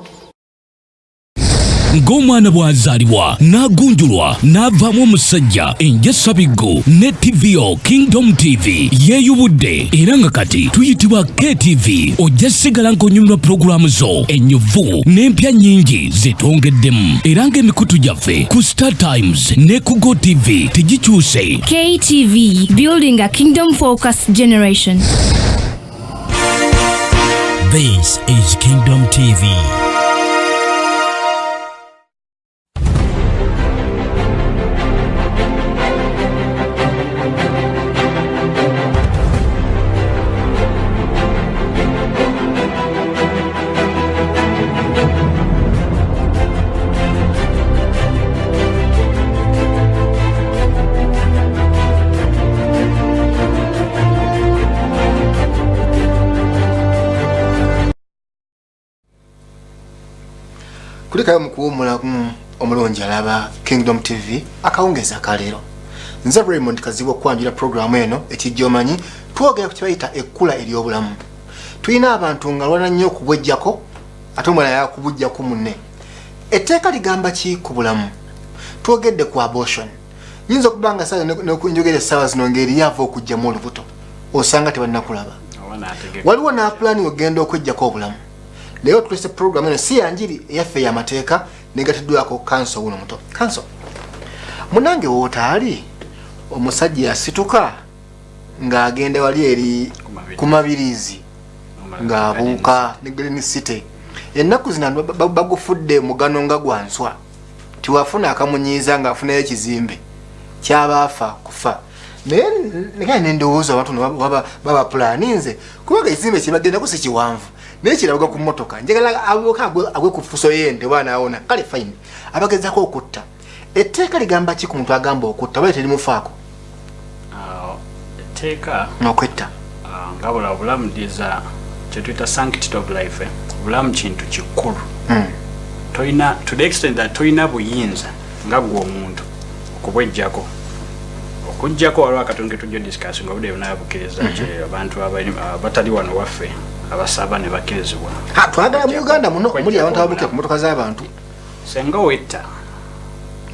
Ng'omwana bw'azaalibwa n'agunjulwa n'avaamu omusajja, enjasabiggo ne TVO Kingdom TV yeeyubudde, era nga kati tuyitibwa KTV. Ojja sigala ng'onyumirwa pulogulaamu zo ennyuvu n'empya nnyingi ze twongeddemu, era ng'emikutu gyaffe ku Star Times ne ku Go TV tegikyuse. KTV, building a kingdom focused generation. This is Kingdom TV. Kulikayo mu kuwummulamu omulungi alaba Kingdom TV akawungeezi akaleero. Nze Raymond Kazibwe okwanjula pulogulaamu eno ekijja omanyi twogera ku kyebayita ekkula ery'obulamu. Tulina abantu nga lwana nnyo okubwejjako ate omulala yakubujjako munne. Etteeka ligamba ki ku bulamu? Twogedde ku abortion. Nyinza okuba nga saawa n'okunjogera essaawa zino ng'eriyo ava okuggyamu olubuto osanga tebannakulaba. Waliwo n'apulaani ogenda okwejjako obulamu. Leero tulese pulogulaamu eno si ya njiri eyaffe y'amateeka negatiddwako kanso wuno muto. Kanso munange wootaali omusajja yasituka ng'agenda wali eri ku Mabirizi ng'abuuka ne Green City. Ennaku zino bagufudde mugano nga gwa nswa, tiwafuna akamunyiiza ng'afunayo ekizimbe kyabaafa kufa. Naye naye nendowooza abantu baba pulaninze kubanga ekizimbe kyebagendako si kiwanvu naye kirabuga ku mmotoka. Njagala abuuka agwe ku fuso y'ente oba anaawona. Kale fine, abagezaako okutta. Etteeka ligamba ki ku muntu agamba okutta oba terimufaako? Etteeka n'okwetta nga bula obulamu diza kyetuyita sanctity of life. Obulamu kintu kikulu. Toyina, to the extent that toyina buyinza nga gwe omuntu okubwejjako okuggyako. Waliwo akatono ke tujja discuss nga obudde bunabukkiriza nti abantu abatali wano waffe abasaba ne bakkirizibwa. Twagala mu Uganda muno muli abantu ababuukira ku motoka z'abantu. Senga wetta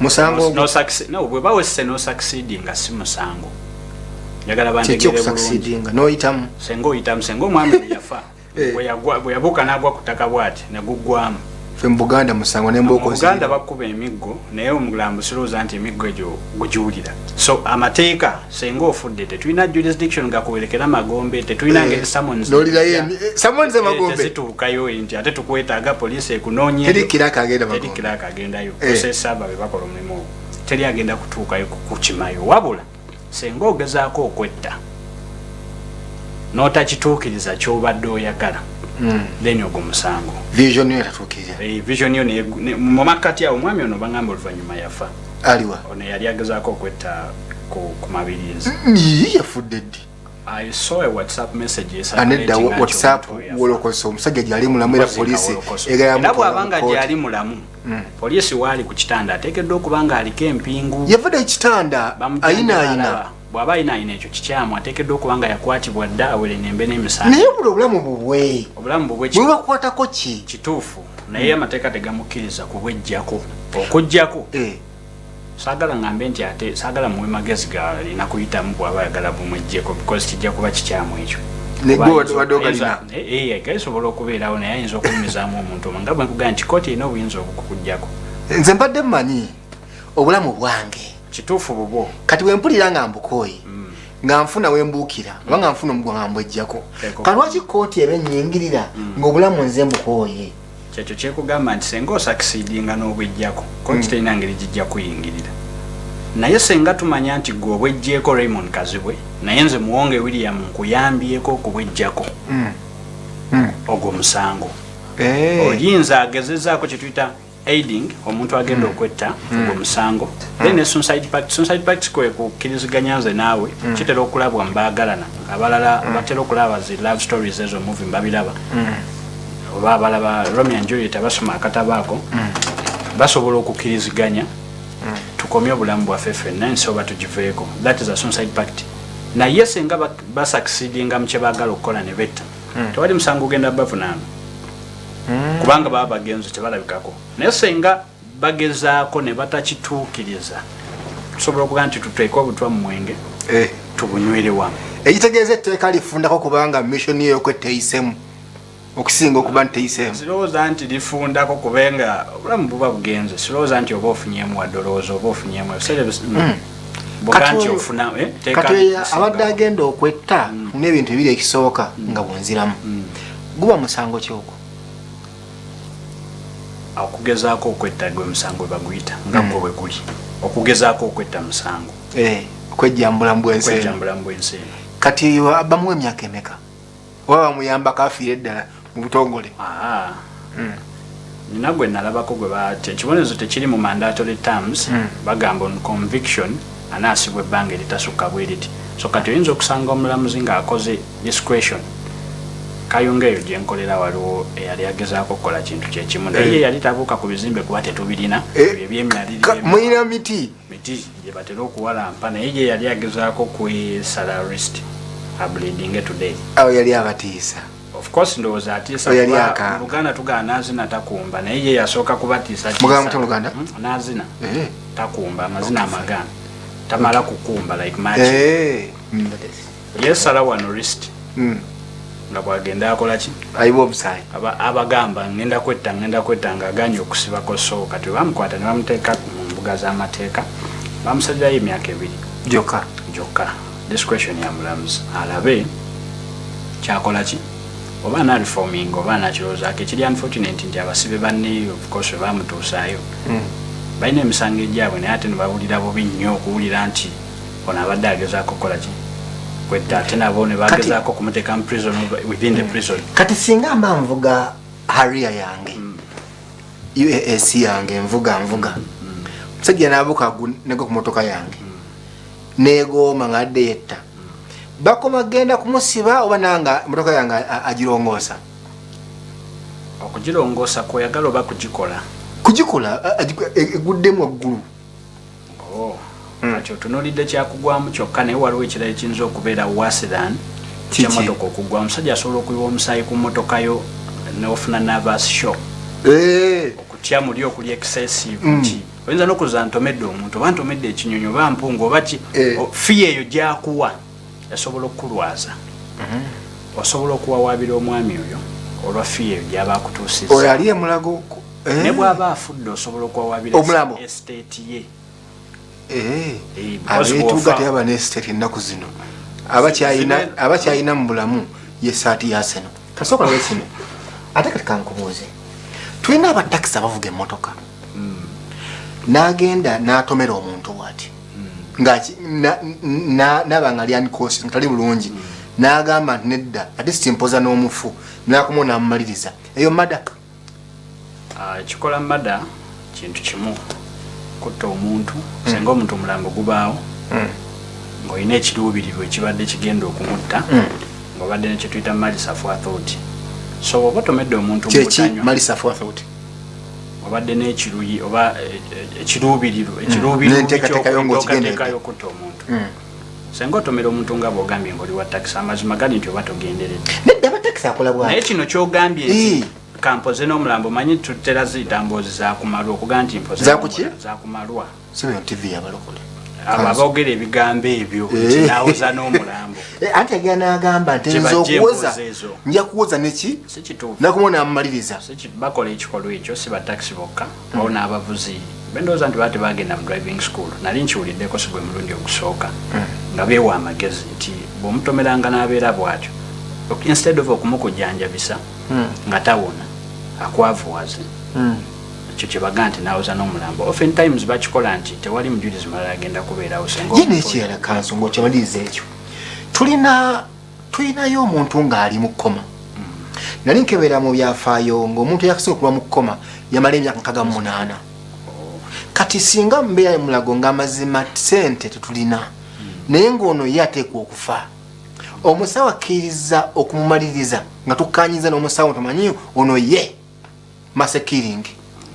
musango. No, bwe bawesse n'osucceedinga si musango. Njagala kiki bantegere bulungi. Okusucceedinga n'oyitamu. Senga oyitamu, senga omwami bwe yafa, bwe yabuuka n'agwa ku ttaka bw'ati ne guggwamu. Ffe mu Buganda musango Mu nembuuka. Buganda bakuba emiggo, naye omulambo sirowooza nti emiggo egyo gugiwulira. So amateeka, senga ofudde, tetulina jurisdiction gakuwerekera magombe, tetulina ngeri summons Nolirayo summons emagombe. Tezituukayo nti ate tukwetaaga, poliisi ekunoonye. Teri kiraka agenda Teri magombe. kiraka agendayo. Osesaba be bakola omulimu ogwo, teri agenda kutuukayo kukimayo. Wabula senga ogezaako okwetta n'otakituukiriza ky'obadde oyagala, then ogwo musango. Vision yo yatatuukirira. Vision yo mu makkati awo omwami ono bagamba oluvannyuma yafa. Aliwa? Ono yali agezaako okwetta ku Mabirizi. Yii, yafudde ddi? I saw a WhatsApp message. Anedda, WhatsApp wolokoso. Omusajja gyali mulamu era poliisi Era bw'aba nga gyali mulamu, poliisi waali ku kitanda ateekeddwa okuba nga aliko empingu. Yavudde ekitanda. Bamujjanjaba. Ayinaayina. Alaba. Bw'aba ayinaayina ekyo kikyamu, ateekeddwa okuba nga yakwatibwa dda awerenembe n'emisango. Naye buli obulamu bubwe. Obulamu bubwe. Bwe bakwatako ki? Kituufu, naye amateeka tegamukkiriza kubwejjako okuggyako. Saagala ngambe nti ate saagala muwe magezi galina kuyitamu bw'aba ayagala bumwejjeko, because kijja kuba kikyamu ekyo. Ne Kuba gwe wadde ogalina. Gasobola okubeerawo, naye ayinza okulumizaamu omuntu omwo, nga bwe nkugamba nti kooti erina obuyinza obukukugjako. Nze mbadde mmanyi obulamu bwange. Kituufu, bubwo. Kati bwe mpulira nga mbukooye, nga nfuna wembuukira oba nga nfuna omugwa nga mbwejjako. Eko. Kalwaki kooti eba ennyingirira ng'obulamu nze mbukooye? Kyekyo kyekugamba nti senga osucceedinga n'obwejjako, kooti terina ngeri gijja kuyingirira. Naye senga tumanya nti gwe obwejjeeko Raymond Kazibwe, naye nze Muwonge William nkuyambyeko okubwejjako, ogwo musango. Oyinza agezezaako kyetuyita aiding omuntu agenda okwetta, ogwo musango. Then ne suicide pact. Suicide pact kwe kukkiriziganya nze naawe. Kitera okulabwa mubaagalana abalala, batera okulaba zi love stories ezo, movie mbabiraba, oba abalaba Romeo and Juliet, abasoma akatabo ako, basobola okukkiriziganya tukomye obulamu bwaffe ffenna, ensi oba tugiveeko. That is a suicide pact. Naye senga basucceedinga mu kye baagala okukola ne betta, tewali musango genda bavunaana, kubanga baba bagenzi tebalabikako. Naye senga bagezaako ne batakituukiriza, tusobola okugaa nti tuteeke obutwa mu mwenge tubunywere wamu. Ekitegeeza etteeka lifundako kubanga mission yo yokwetta eyisemu okusinga okuba nti teyiseemu. Sirowooza nti lifundako, kubenga obulamu buba bugenze. Sirowooza nti oba ofunyemu, wadde olowooza oba ofunyemu ebiseera bwoga Kati nti ofuna teeka kati oyo lisingawo. abadde agenda okwetta n'ebintu ebiri, ekisooka nga bwonziramu. Guba musango kyogwo? Okugezaako okwetta gwe musango gwe baguyita nga gwo bwe guli. Okugezaako okwetta musango. Okwejjambula mu bwensi eno. Okwejjambula mu bwensi eno. Kati bamuwa emyaka emeka? Oba bamuyambako afiire ddala mu butongole? Nina gwe nalabako gwe baate ekibonerezo tekiri mu mandatory terms. Bagamba on conviction anaasibwa ebbanga eritasukka bwe riti. So kati oyinza okusanga omulamuzi ng'akoze discretion. Kayunga eyo gye nkolera waliwo eyali agezaako okukola kintu kyekimu, naye ye yali tabuuka ku bizimbe kuba tetubirina ebyo ebyemyaliriro. Mulina miti? Miti gye batera okuwalampa, naye ye yali agezaako kwesala wrist ableedinge today. Awo yali abatiisa. Of course, ndowooza atiisa. Oyo yali kuba akanga. Mu Luganda tugaa nazina takumba, naye ye yasooka kubatiisa. Mugamba mutya mu Luganda? Nazina takumba, amazina amaganda tamala kukumba like magic. Yesala wano wrist nga bwagenda akola ki? Ayiwa omusaayi. Abagamba ngenda kwetta, ngenda kwetta, ng'aganye okusibako. So kati bamukwata ne bamuteeka mu mbuga z'amateeka, bamusalirayo emyaka 2. Gyokka? Gyokka. Discretion ya mulamuzi, alabe kyakola ki, oba anareforming oba anakirowoozaako. Ekiri unfortunate nti abasibe banne, of course, bwe bamutuusaayo balina emisango egyabwe, naye ate ne bawulira bubi nnyo okuwulira nti ono abadde agezaako kukola ki? Kwetta. Ate nabo ne bagezaako okumuteeka mu prison within the prison. Kati singa mba nvuga Harrier yange, UAS yange, nvuga nvuga, omusajja nabuka negwa ku motoka yange negooma nga adde yetta, bakoma genda kumusiba oba nanga motoka yange agirongoosa? Okugirongoosa kweyagala oba kugikola? Kugikola, eguddemu waggulu. Oh, kati otunuulidde kyakugwamu kyokka, naye waliwo ekirala ekiyinza okubeera worse than Kiki? kyemotoka okugwa. Omusajja asobola okuyiwa omusaayi ku motoka yo n'ofuna nervous shock, okutya muli okuli excessive, nti oyinza n'okuza ntomedde omuntu oba ntomedde ekinyonyi oba mpungu oba ki. Fear eyo gyakuwa esobola okukulwaza. Osobola okuwawaabira omwami oyo olwa fear eyo gyaba akutuusizza. Oyo ali emulago. Ne bw'aba afudde osobola okuwawaabira Omulambo? estate ye. Because Abeetuuga bw'ofa- teyaba ne estate ennaku zino. Abakyalina mu bulamu ye saati ya seno. Kasooka labe kino. Ate kati kankubuuze, tulina abatakisi abavuga emmotoka n'agenda n'atomera omuntu bwati naba nga ali unconscious, nga tali bulungi, n'agamba nti nedda, ate simpoza n'omufu, n'akomawo n'amumaliriza. Eyo murder? Ah, ekikola murder kintu kimu, kutta omuntu senga omuntu omulambo gubaawo ng'olina ekiruubirirwa ekibadde kigenda okumutta, ng'obadde nekyetuyita malice aforethought. So oba otomedde omuntu mu Kyeki? butanywa, Malice aforethought? Obadde n'ekiruyi oba ekiruubirirwa, ekiruubirirwa N'enteekateeka yo ng'okigenderedde. enteekateeka y'okutta omuntu. Senga otomera omuntu nga bw'ogambye ng'oli wa takisi, amazima gali nti oba togenderedde. Nedda, abatakisi akola bwati. Naye kino kyogambye nti kampoze n'omulambo, manyi tutera ziyita mboozi zakumalwa, okugaa nti mpoze Zakuki? Zakumalwa. Sibyo, TV yabalokole. Abo aboogera ebigambo ebyo nti nawoza n'omulambo. Anti agenda n'agamba nti Gye nze bajja okuwoza emboozi ezo. Nja kuwoza neki. Si kituufu. Nakumona namumaliriza. Bakola ekikolwa ekyo si batakisi bokka, waliwo n'abavuzi bendowooza nti baba tebagenda mu driving school. Nali nkiwuliddeko, si gwe mulundi ogusooka, nga beewa amagezi nti bw'omutomeranga n'abeera bw'atyo, instead of okumukujjanjabisa nga tawona, akwavuwaze. Ekyo kyebaga nti nawoza n'omulambo, often times bakikola nti tewali mujulizi mulala agenda kubeerawo senga Ye omuntu n'ekirala, kanso ngaokyamaliriza ekyo, tulinayo omuntu ng'ali mu kkoma. Nali nkebera mu byafaayo ng'omuntu eyakusinga okuba mu kkoma yamala emyaka 68. Kati singa mbeera mulago ng'amazima sente tetulina, naye ng'ono ye ateekwa okufa, omusawo akkiriza okumumaliriza nga tukkanyiza n'omusawo nti omanyi ono ye mass killing,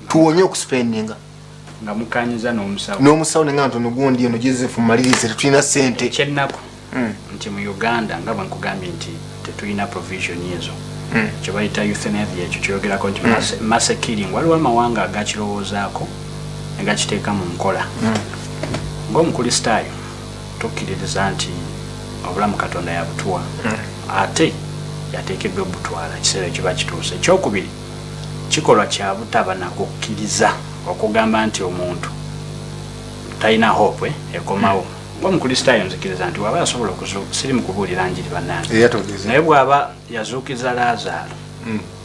tuwonye okuspendinga? Nga mukanyiza n'omusawo? N'omusawo, nenga nti ono gundi ono Joseph mumalirize, tetulina sente. Ekyennaku nti mu Uganda, nga bwe nkugambye nti tetulina provision ezo kyebayita euthanasia, ekyo kyogerako nti mass killing, waliwo amawanga agakirowoozaako ne gakiteeka mu nkola. Ng'omukristaayo tukkiririza nti obulamu Katonda yabutuwa, ate yateekeddwa obutwala ekiseera ekiba kituuse. Ekyokubiri, kikolwa kya butaba nakukkiriza okugamba nti omuntu talina hope ekomawo. Ng'omukristaayo nzikiriza nti waba yasobola okuzu, siri mu kubuulira njiri bannange, Era togeze. naye bw'aba yazuukiza Laazaalo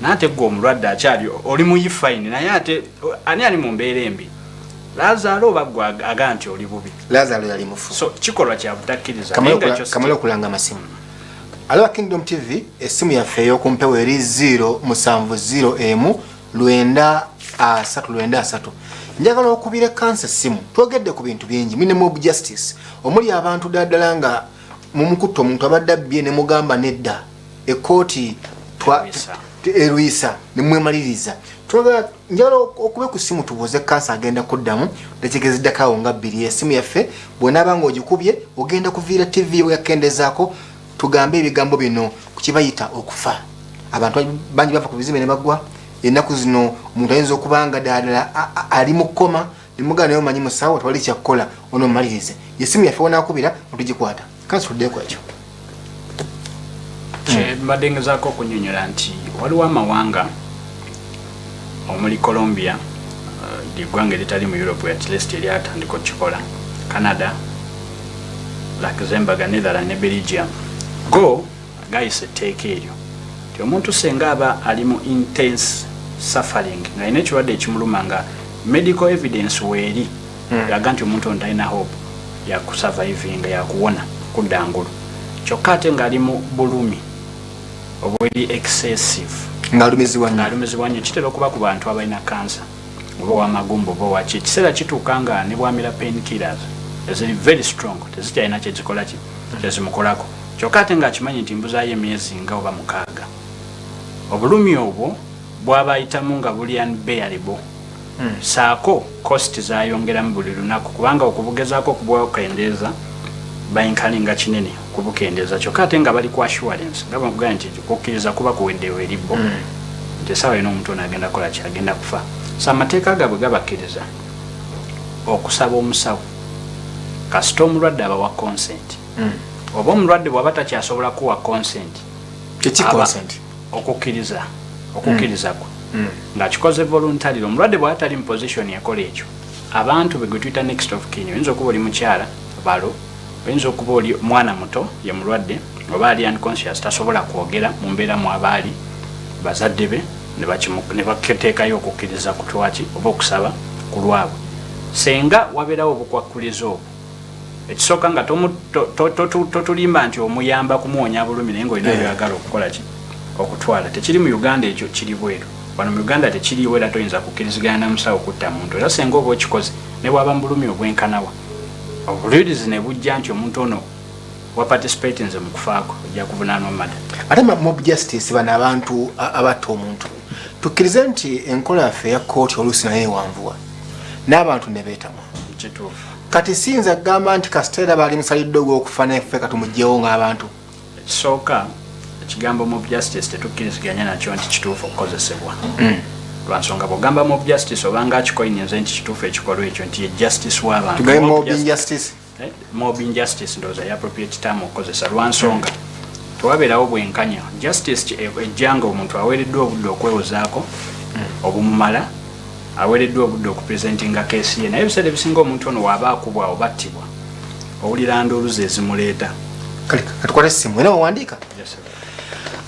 Naye ate gwe omulwadde akyali oli muyi, fine, naye ate ani ali mu mbeera embi, Lazaro oba gwe aga nti oli bubi? Lazaro yali mufu. So kikolwa kya butakkiriza, naye nga ekyo si Kamale okulanga amasimu. Alaba Kingdom TV, essimu yaffe ey'okumpewo eri 070 1 93 93. Njagala okubira ekansa essimu. Twogedde ku bintu bingi mune mob justice, omuli abantu ddala ddala nga mumukutta omuntu abadde abbye ne mugamba nedda, ekooti Erwisa. Erwisa nemwemaliriza. Twagala, njagala okube ku simu tubuuze kansa agenda kuddamu dakiika eziddako awo nga 2. Esimu yaffe bw'onaaba ng'ogikubye ogenda kuviira TV weyakendezaako, tugambe ebigambo bino ku kibayita okufa. Abantu bangi bava ku bizimbe ne bagwa ennaku zino. Omuntu ayinza okuba nga ddala ali mu kkoma nemugamba, naye omanyi musawo, tewali kyakukola, ono omumalirize. Esimu yaffe wonaakubira otugikwata. Kansa, tuddeeko ekyo. Mbadde ngezaako okunyonyola nti waliwo amawanga omuli Colombia, eggwanga eritali mu Europe, at least eryatandika okukikola, Canada, Luxembourg, Netherland ne Belgium, go gayisa etteeka eryo nti omuntu senga aba ali mu intense suffering, ng'alina ekirwadde ekimuluma, nga medical evidence weeri eraga nti omuntu ono talina hope yakusurvivinga, yakuwona kudda ngulu, kyokka ate ng'ali mu bulumi obuli excessive, ng'alumizibwa nnyo, ng'alumizibwa nnyo, kitera okuba ku bantu abalina kansa oba owamagumba oba owaki, ekiseera kituuka nga ne bwamira pain killers eziri very strong tezikyalina kyezikola ki kyezimukolako, kyokka ate ng'akimanyi nti mbuzaayo emyezi nga oba 6, obulumi obwo bwaba ayitamu nga buli unbearable, saako cost zayongeramu buli lunaku, kubanga okubugezaako okubwakendeeza bayinkalinga kinene okubukendeeza, kyokka ate nga bali ku assurance nga bakugamba nti kukkiriza kuba kuweddewo eri bo nti essaawa yona omuntu ono agenda kukola ki, agenda kufa. So amateeka gaabwe gabakkiriza okusaba omusawo kasita omulwadde abawa consent, oba omulwadde bw'aba takyasobola kuwa consent. Kiki consent? Okukkiriza kwe ng'akikoze voluntarily. Omulwadde bw'aba tali mu position ekola ekyo, abantu be gwe tuyita next of kin, oyinza okuba oli mukyala balo, oyinza okuba oli mwana muto ye mulwadde, oba ali unconscious tasobola kwogera, mu mbeera mwaba ali, bazadde be ne bateekayo okukkiriza ku twaki oba okusaba ku lwabwe. Senga wabeerawo obukwakkulizo obwo, ekisooka nga totulimba nti omuyamba kumuwonya bulumi, naye ngaolina byagala okukola ki, okutwala. Tekiri mu Uganda, ekyo kiri bweru. Wano mu Uganda tekiriwo, era toyinza kukkirizigana na musawo kutta muntu. Era senga oba okikoze, ne bwaba mu bulumi obwenkanawa, obujulizi ne bujja nti omuntu ono waparticipatinze mu kufaako, ojja kuvunaanwa murder. Ate mob justice, bano abantu abatta omuntu, tukkirize nti enkola yaffe eya kooti oluusi naye ewanvuwa n'abantu ne beetamwa. Kituufu. Kati siyinza kugamba nti kasita era baali musalidde ogw'okufa, naffe katumugjewo ng'abantu. Ekisooka, ekigambo mob justice tetukkiriziganya nakyo nti kituufu okukozesebwa, lwansonga bwogamba mob justice obanga akikoyininze nti kituufu ekikolwa ekyo, nti ye justice w'abantu. Tugambe Mob mob injustice. Mob injustice ndowooza ya appropriate term okukozesa, lwansonga tewabeerawo bwenkanya. Justice ejja nga omuntu aweereddwa obudde okwewozaako obumumala, aweereddwa obudde okupresentinga keesi ye. Naye ebiseera ebisinga omuntu ono waaba akubwa oba attibwa, owulira nduulu ze ezimuleeta. Kale katukwate essimu era wawandiika. Yes, sir.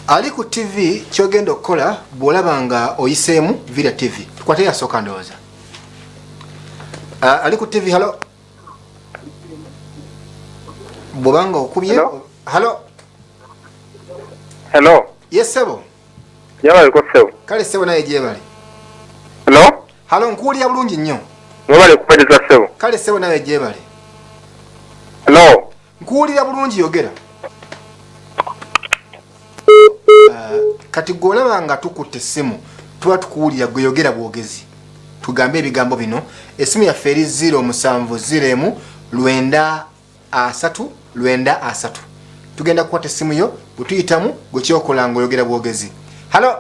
Ali ku TV, kyogenda okukola bw'olaba nga oyiseemu vira TV. Tukwate yasooka ndowooza. Ah, ali ku TV, halo, bw'obanga okubye. Hello? Halo. Hello. Yes, sebo. Yabaliko ssebo. Kale sebo, naye gyebale. Hello. Halo, nkuwulira bulungi nnyo. Mwebale kuweereza ssebo. Kale sebo, naye gyebale. Hello. Nkuwulira bulungi, yogera. Kati gwe olaba nga tukutte essimu, tuba tukuwulira, gwe yogera bwogezi, tugambe ebigambo bino. Essimu yaffe eri 070 1 93 93. Tugenda kukwata essimu yo bwe tuyitamu, gwe kyokola ng'oyogera bwogezi. Halo.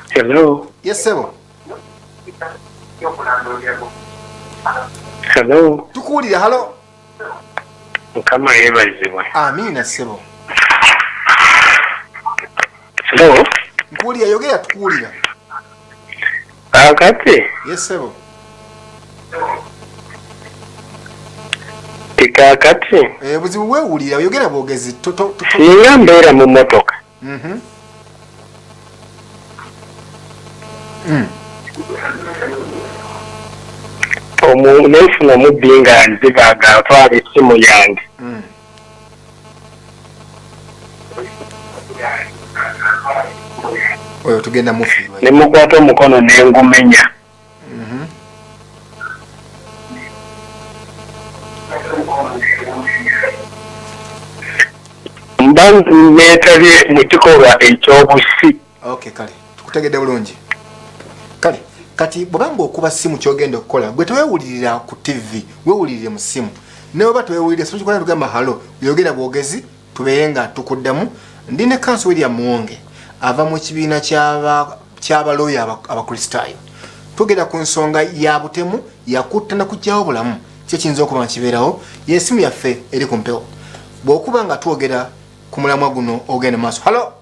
Hello. Yes, sebo. Hello. Tukuwulira, halo. Mukama yeebazibwe. Amiina, ssebo. Hello. Nkuwulira, yogera, tukuwulira. Kaakati Yes, ssebo. tikaakati Buzibu weewulira, yogera bwogezi. Singa mbeera mu mmotoka Nenfuna omubbi nga nziba nga atwala essimu yange. Oyo tugenda mufiirwa. Ne mukwata omukono ne ngumenya. Mba neetabye mu kikolwa eky'obusi. Okay, kale tukutegedde bulungi. Kale kati bw'obanga okuba simu ky'ogenda okukola, gwe tewewulirira ku TV, weewulirire mu simu. Ne bw'oba tewewulirira, simu kikola tugamba halo, yogera bwogezi tubeere nga tukuddamu. Ndi ne Counsel William Muwonge ava mu kibiina ky'abalooya Abakristaayo. Tugenda ku nsonga ya butemu, yakutta na kuggyawo bulamu, ki ekiyinza okuba nga kibeerawo. Y'essimu yaffe eri ku mpewo. Bw'okuba nga twogera ku mulamwa guno ogenda mu maaso. Halo?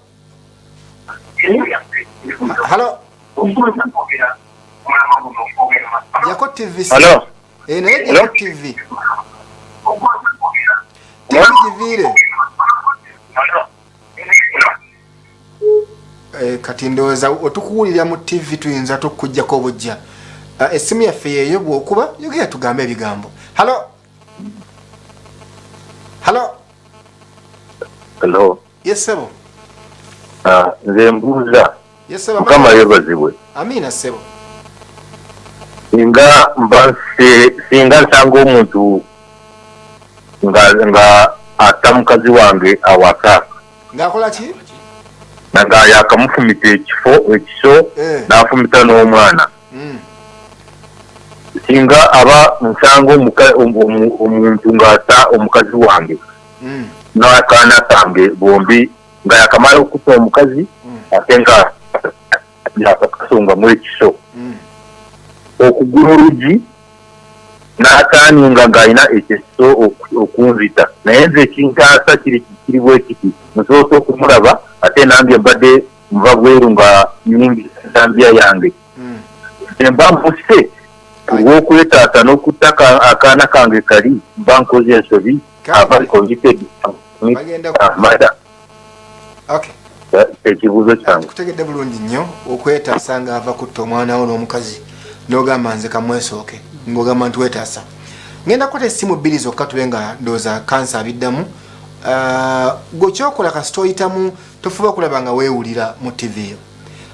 Halo? Jako TV. Halo? Naye Jako TV. TV giviire. Kati ndowooza otukuwulira mu TV tuyinza tukujjako obujja. Essimu yaffe yeeyo, bw'okuba yogera tugambe ebigambo. Halo? Halo? Hello. Yes, sebo. Nze mbuuza. Yes, sebo. Mukama yeebazibwe. Amina, sebo. Singa nsanga omuntu nga atta mukazi wange awaka. Ng'akola ki? Nga yakamufumita ekiso n'afumita n'omwana. Singa aba nsanga omuntu ng'atta omukazi wange n'akaana kange bombi, nga yakamala okutta omukazi ate nga yakakasongamu ekiso, okugula oluggi n'ataaninga ng'alina ekiso okunzita. Naye nze ekintaasa kiri bwe kiti, nsoose okumulaba ate nange mbadde nva bweru nga nnyingiza ntambya yange. Mba mbusse olw'okwetaasa n'okutta akaana kange kali, mba nkoze ensobi, aba convicted murder. Okay. Ekibuuzo kyange. Kutegedde bulungi nnyo. Okwetaasa ng'ava kutta omwana wo n'omukazi, n'ogamba nze kamwesooke, ng'ogamba nti weetaasa. Ngenda kukwata essimu 2 zokka tube nga ndowooza kansa abiddamu. Gwe kyokola kasita oyitamu, tofuba kulaba nga weewulira mu TV yo.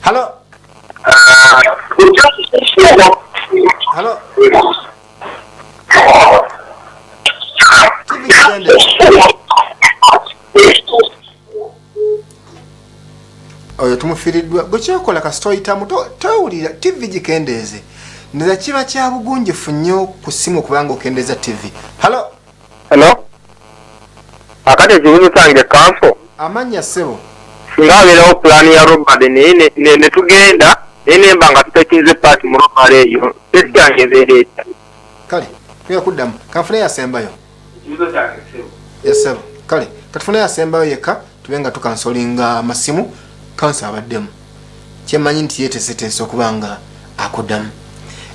Halo? Halo? TV kigende. Oyo tumufiiriddwa. Gwe kyokola kasita oyitamu, towulira TV gikendeeze. Ndowooza kiba kya bugunjufu nnyo ku ssimu okubanga okendeeza TV. Halo? Hello? Akati ekibuuzo kyange kanso. Amannya ssebo. Singa wabeerawo pulaani ya robbery naye ne tugenda, naye ne mba nga tutakinze paati mu robbery eyo, kesi yange ebeera etya? Kale, tugenda kuddamu. Kanfune yasembayo. Ekibuuzo kyange ssebo. Yes, ssebo. Kale, katufune yasembayo yekka tube nga tukansolinga amasimu. Kanso abaddemu. Kyemmanyi nti yeeteeseteese okuba nga akuddamu.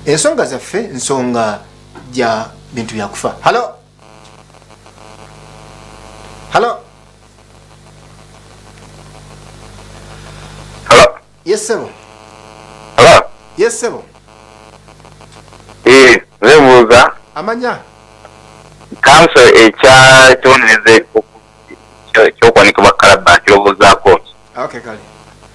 Ensonga zaffe nsonga gya bintu bya kufa. Halo? Halo? Halo? Yes, sebo. Halo? Yes, sebo. Nze mbuuza. Amanya? Kanso ekya kibonerezo ekyokuwanikibwa kalabba kirowoozaako. Okay, kale.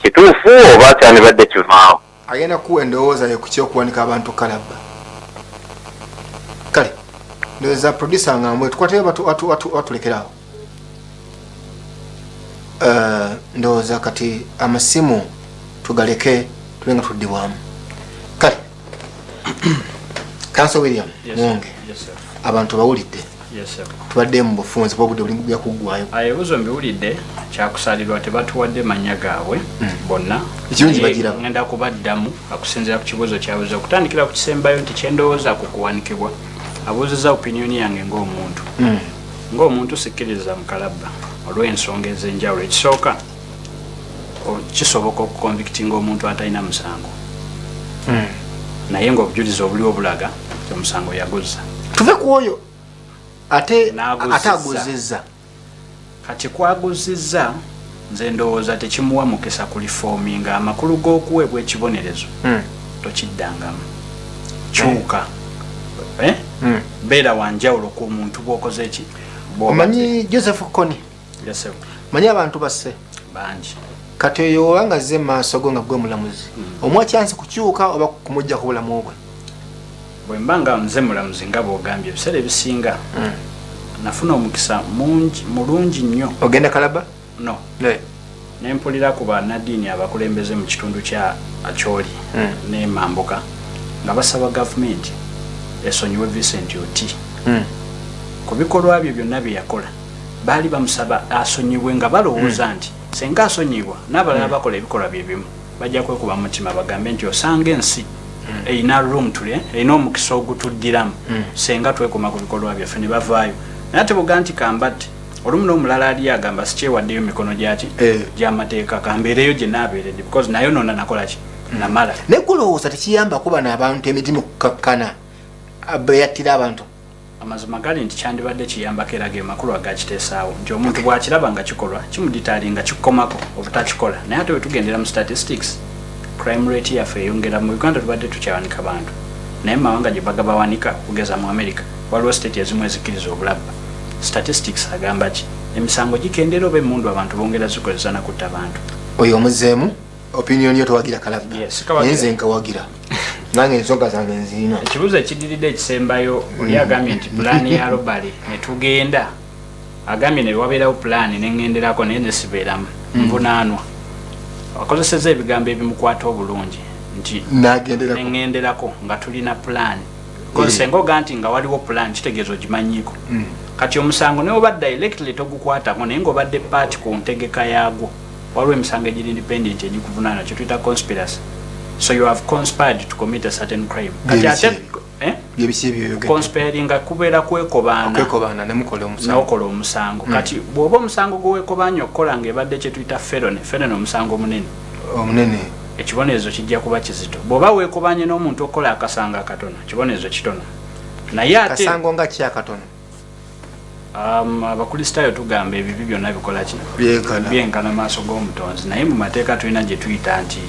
Kituufu oba kyandibadde kivaawo? Agenda kuwa endowooza ye ku ky'okuwanika abantu kalabba. Kale, ndowooza producer ngambwe tukwateyo watulekerawo. Ndowooza kati amasimu tugaleke tube nga tuddibwamu. Kale, Counsel William Muwonge, abantu bawulidde. Tubadde mu bufunze kuba obudde buli bujja kuggwaayo. Ebibuuzo mbiwulidde, kyakusalirwa tebatuwadde mannya gaabwe bonna. Ekirungi bagiraba. Ngenda kubaddamu okusinziira ku kibuuzo kyabuuza. Okutandikira ku kisembayo nti kyendowooza ku kuwanikibwa, abuuzizza opinion yange ng'omuntu. Ng'omuntu sikkiriza mu kalabba olw'ensonga ez'enjawulo. Ekisooka, kisoboka okukonvictinga omuntu atalina musango. Naye ng'obujulizi obuliwo bulaga nti omusango yaguzza. Tuve ku oyo ate aguzizza. Kati kwaguzizza Nze ndowooza tekimuwa mukisa kureforminga. Amakulu g'okuweebwa ekibonerezo, tokiddangamu, kyuka, eh? Beera wanjawulo ku muntu bw'okoze eki. Omanyi Joseph Kony? Yes, sir. Manyi abantu basse bangi. Kati oyo oba nga azze maaso go nga gwe mulamuzi, omuwa chance kukyuka oba kumujja ku bulamu bwe? Bwe mba nga nze mulamuzi, nga bw'ogambye, ebiseera ebisinga nafuna omukisa mungi mulungi nnyo. Ogenda kalaba? No. Nempulira ku bannaddiini abakulembeze mu kitundu kya Acholi ne Mambuka nga basaba gavumenti esonyiwe Vincent Oti ku bikolwa bye byonna bye yakola. Baali bamusaba asonyiwe nga balowooza nti senga asonyibwa, n'abalala bakola ebikolwa bye bimu bajja kwekuba mutima bagambe nti osanga ensi erina room tule, erina omukisa ogutuddiramu senga twekoma ku bikolwa byaffe ne bavaayo. Naye ate buga nti kambatte olumu n'omulala ali agamba sikyewaddeyo mikono gyaki gy'amateeka, kambeereyo gye naabeeredde because naye nona nakola ki, namala. Naye gulowooza tekiyambako bano abantu emitima okukakkana beyattira abantu? Amazima gali nti kyandibadde kiyambako, era ge makulu agakiteesaawo nti omuntu bw'akiraba nga kikolwa kimudeterringa, kikomako obutakikola. Naye ate bwe tugendera mu statistics, crime rate yaffe eyongera. Mu Uganda tubadde tukyawanika bantu, naye mu mawanga gye bagabawanika, okugeza mu America, waliwo state ezimu ezikkiriza obulabba. Statistics agamba ki? Emisango gikendera oba emundu abantu bongera zikozesa nakutta bantu? Oyo omuzeemu opinion yo, towagira kalabba? Yes. Naye nze nkawagira, nange ensonga zange nzirina. Ekibuuzo ekidiridde ekisembayo, oli agambye nti pulaani ya robbery netugenda, agambye ne wabeerawo pulaani neŋŋenderako naye nesibeeramu, nvunaanwa. Akozeseza ebigambo ebimukwata obulungi nti Nagenderako. Neŋŋenderako nga tulina pulaani. Senga oga nti nga waliwo pulaani, kitegeeza ogimanyiiko. Kati omusango ne oba directly togukwatako, naye ng'obadde part ku ntegeka yaagwo, waliwo emisango egiri independent egikuvunaana, kyetuyita conspiracy. So you have conspired to commit a certain crime. Kati ate eh? Byebiki ebyoyogedde? Conspiringa kubeera kwekobaana. Okwekobaana nemukola omusango. N'okola omusango. Kati bw'oba omusango gwewekobaanya okukola ng'ebadde kyetuyita felony, felony omusango omunene, omunene, ekibonerezo kijja kuba kizito. Bw'oba weekobanye n'omuntu okukola akasango akatono, kibonerezo kitono. Naye ate Kasango nga ki akatono? Abakristaayo tugamba ebibi byonna bikola ki? Byenkana. Byenkana maaso g'omutonzi. Naye mu mateeka tulina gye tuyita nti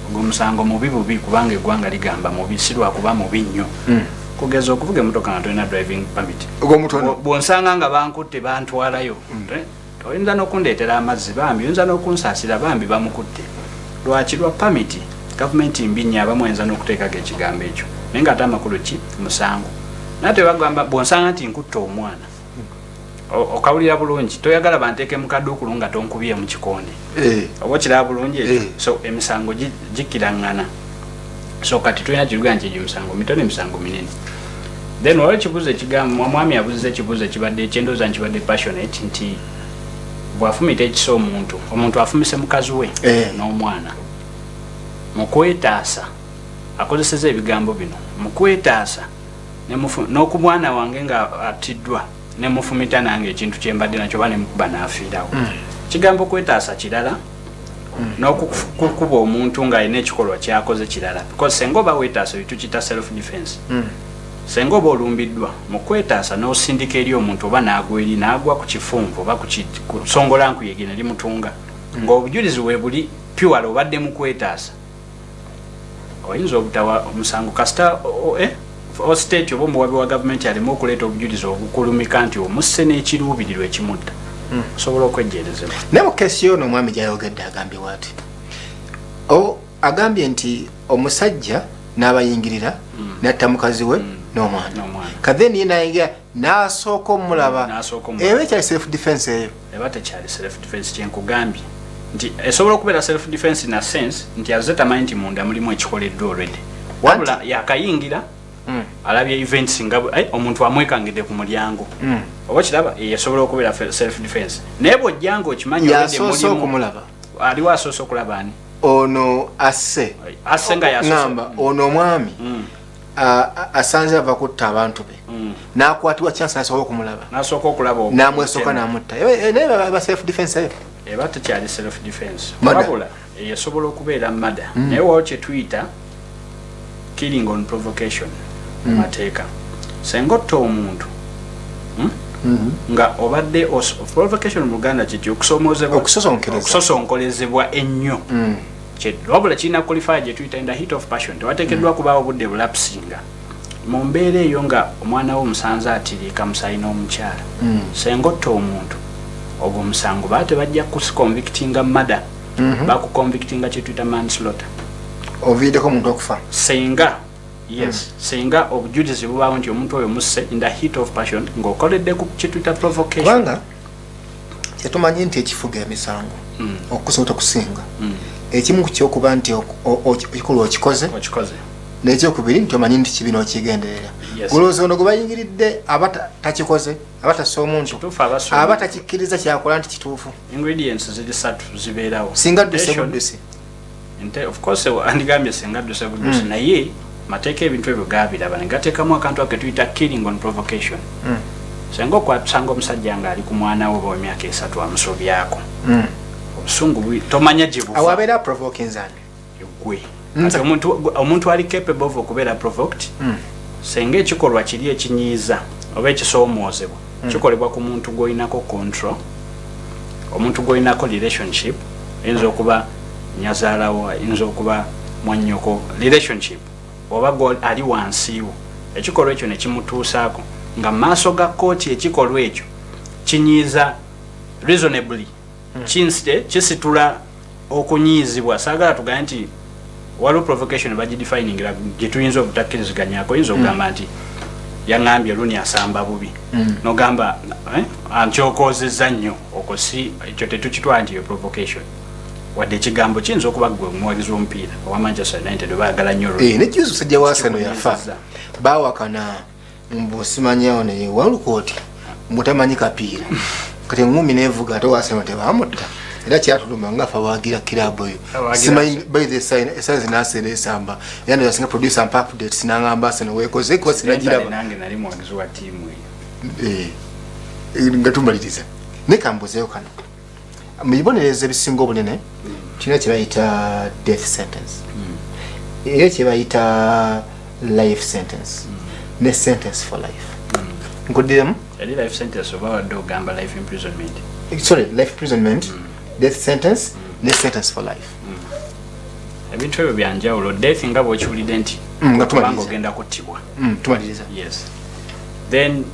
ogwo musango mubi bubi, kubanga eggwanga ligamba mubi, si lwakuba mubi nnyo. Kugeza okuvuga emotoka nga tolina driving permit. Ogw'omutono. Bw'onsanga nga bankutte bantwalayo, Eh, oyinza n'okundeetera amazzi bambi, oyinza n'okunsaasira bambi, bamukutte lwaki? Lwa permit. Gavumenti mbi nnyo, abamu oyinza n'okuteekako ekigambo ekyo, naye nga ate amakulu ki? Musango. Naye tebagamba bw'onsanga nti nkutte omwana, okawulira bulungi, toyagala banteeke mu kaduukulu nga tonkubyemu kikonde. Oba okiraba bulungi ekyo? So emisango gikiraŋŋana. So kati tulina kiruga nti egyo emisango mitono, emisango minene. Then waliwo ekibuuzo ekigamba, omwami abuuziza ekibuuzo ekibadde ekyendowooza nkibadde passionate, nti bw'afumita ekisa omuntu, omuntu afumise mukazi we n'omwana mu kwetaasa, akozeseza ebigambo bino, mu kwetaasa n'oku mwana wange nga attiddwa nemufumita nange ekintu kyembadde nakyo oba nemukuba n'afiirawo. Kigambo kwetaasa kirala, n'okukuba omuntu ng'alina ekikolwa kyakoze kirala, because senga oba weetaasa, ebyo tukiyita self defense. Senga oba olumbiddwa, mu kwetaasa n'osindika eri omuntu oba n'agwa eri, n'agwa ku kifunvu oba ku songola nkuyege ne limutunga, ng'obujulizi weebuli pure, obadde mu kwetaasa, oyinza obutawa omusango kasita o state oba omuwabi wa gavumenti aleme okuleeta obujulizi obukulumika nti omusse n'ekiruubirirwa ekimutta, osobola okwejjeerezebwa. Naye mu case yono omwami gyayogedde, agambye bwati, agambye nti omusajja n'abayingirira n'atta mukazi we n'omwana. N'omwana. Kathen ye nayingira n'asooka omulaba. N'asooka omulaba. Eba ekyali self defense eyo? Eba tekyali self defense. Kyenkugambye nti esobola okubeera self defense na sense nti azze tamanyi nti munda mulimu ekikoleddwa already, wabula yakayingira, alabye events nga omuntu amwekangidde ku mulyango. Oba kiraba, esobola okubeera self defense, naye bw'ojja nga okimanyi already Yasoose mulimu- okumulaba. Aliwo asoose okulaba ani? Ono asse. Asse nga yasoose. Ŋŋamba ono omwami asanze ava kutta abantu be, n'akwatibwa chance, asobola okumulaba. N'asooka okulaba N'amwesooka n'amutta. Naye ba self defense eyo? Eba tekyali self defense. Murder. Wabula esobola okubeera murder, naye wawo kyetuyita killing on provocation mu mateeka. Senga otta omuntu, Nga obadde provocation mu Luganda kiti okusomozebwa, okusosonkolezebwa ennyo. Wabula kirina qualify gye tuyita in the heat of passion. Tewateekeddwa kubaawo budde bulapsinga mu mbeera eyo nga omwana wo omusanze atiriika musayi n'omukyala. Senga otta omuntu, ogwo omusango baba tebajja kuconvictinga murder, bakuconvictinga kye tuyita manslaughter. Oviiddeko omuntu okufa. Senga, yes, senga obujulizi bubaawo nti omuntu oyo musse in the heat of passion ng'okoledde ku kye tuyita provocation. Kubanga kyetumanyi nti ekifuga emisango okusobola okusinga, ekimu ku kyokuba nti ekikolwa okikoze, okikoze, n'ekyokubiri nti omanyi nti kibi n'okigenderera. Gulowooza ono gwe bayingiridde aba takikoze, aba tassa omuntu, Kituufu, aba aba takikkiriza kyakola nti kituufu. Ingredients ziri ssatu zibeerawo. Singa adduse buddusi. Of course andigambye singa adduse buddusi, naye mateeka ebintu ebyo gaabiraba ne gateekamu akantu ako ketuyita killing on provocation. Senga okwatusanga omusajja ng'ali ku mwana we oba emyaka 3 amusobyako, obusungu tomanya gye buva. Awo abeera provoking ani? Gwe. Kati omuntu ali capable of okubeera provoked, senga ekikolwa kiri ekinyiiza oba ekisoomoozebwa kikolebwa ku muntu gw'olinako control, omuntu gw'olinako relationship, eyinza okuba nyazaalawo, ayinza okuba mwannyoko, relationship oba ali wansiiwo, ekikolwa ekyo ne kimutuusaako nga mu maaso ga kkooti ekikolwa ekyo kinyiiza reasonably, kisitula okunyiizibwa. Saagala tugambe nti waliwo provocation bagidefiningira gye tuyinza obutakkiriziganyako. Oyinza okugamba nti yaŋŋambye Luni asamba bubi, nogamba ankyokoozezza nnyo, okwo si ekyo tetukitwala nti yo provocation, wadde ekigambo kiyinza okuba gwe omuwagizi w'omupiira owa Manchester United oba ayagala nnyo Rooney. Ne juzi musajja wa Arsenal yafa. Kikunyizizza. Bawakana mbu simanyawo naye walukooti mutamanyi kapiira, kati eŋŋumi nevuga ate wa Arsenal tebamutta, era kyatuluma nga afe awagira kirabu eyo. Awagira. Simanyi by the sign esazi nasera esamba era ndasinga producer mpa updates nangamba Arsenal wekoze kuba sinagiraba. Nange nali muwagizi wa ttiimu eyo. Nga tumaliriza ne kambuzeeyo kano, mu bibonerezo ebisinga obunene kirina kye bayita death sentence, era kye bayita life sentence ne sentence for life. Nkuddiremu? Eri life sentence oba wadde ogamba life imprisonment? Sorry, life imprisonment, death sentence ne sentence for life. Ebintu ebyo byanjawulo. Death nga bw'okiwulidde nti Nga kubanga tumaliriza. ogenda kuttibwa. Tumaliriza. Yes, then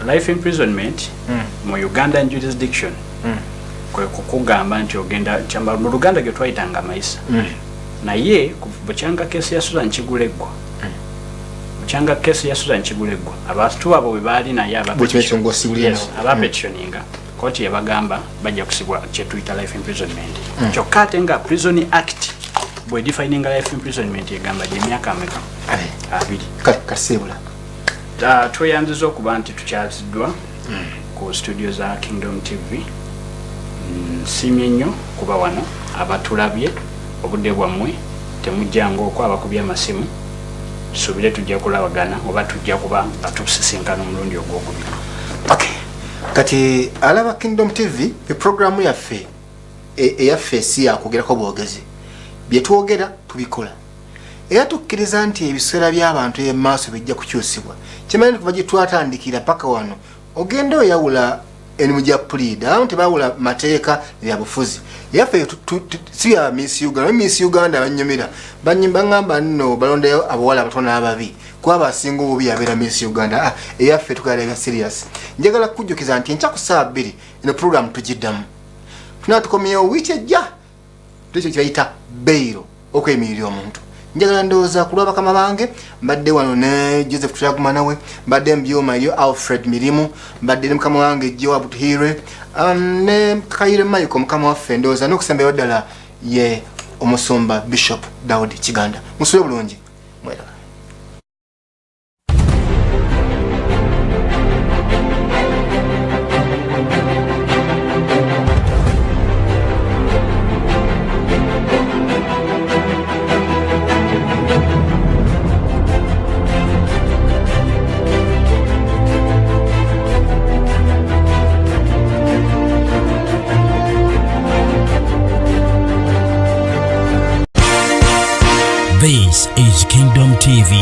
life imprisonment mu Ugandan jurisdiction kwe kukugamba nti ogenda kyamba mu Luganda gye twayitanga amayisa. Naye bukyanga kesi ya Susan Kiguleggwa, bukyanga kesi ya Susan Kiguleggwa, abantu abo bwe baali naye aba Bwe kiba ekyo ng'osibulira Yes, nawo. aba petitioninga kooti yabagamba bajja kusibwa kyetuyita life imprisonment. Kyokka ate nga Prison Act bwe defininga life imprisonment egamba gyemyaka ameka? 20. Kale kasiibula. Tweyanziza okuba nti tukyaziddwa ku studio za Kingdom TV. Nsiimye nnyo kuba wano. Abatulabye, obudde bwammwe temujjanga okwo abakubye amasimu, tusuubire tujja kulabagana oba tujja kuba nga tusisinkana omulundi ogwokubiri. Kati alaba Kingdom TV, eprogramu yaffe eyaffe si yakwogerako bwogezi, byetwogera tubikola, era tukkiriza nti ebiseera by'abantu emaaso bijja kukyusibwa. Kimanyi nti kuva gye twatandikira paka wano ogenda oyawula emirimu gya puliida, abamu tebawula mateeka byabufuzi. Yaffe si ya Miss Uganda. Miss Uganda banyumira, baŋŋamba nno balondayo abawala abatono ababi, kuba abasinga obubi abeera Miss Uganda. Eyaffe tukalabya serious. Njagala kukujjukiza nti enkya ku ssaawa 2 eno program tugiddamu, tuna tukomyewo wiiki ejja ekyo kyebayita bail, okweyimirira omuntu. Njagala ndowooza ku lwabakama bange, mbadde wano ne Joseph Turagumanawe, mbadde mubyuma eryo Alfred Mirimu, mbadde ne mukama wange Joab Tuhirwe, ne Kayire Michael mukama waffe, ndowooza n'okusembayo ddala ye omusumba Bishop Daudi Kiganda. Musule bulungi, mweraba. This is Kingdom TV.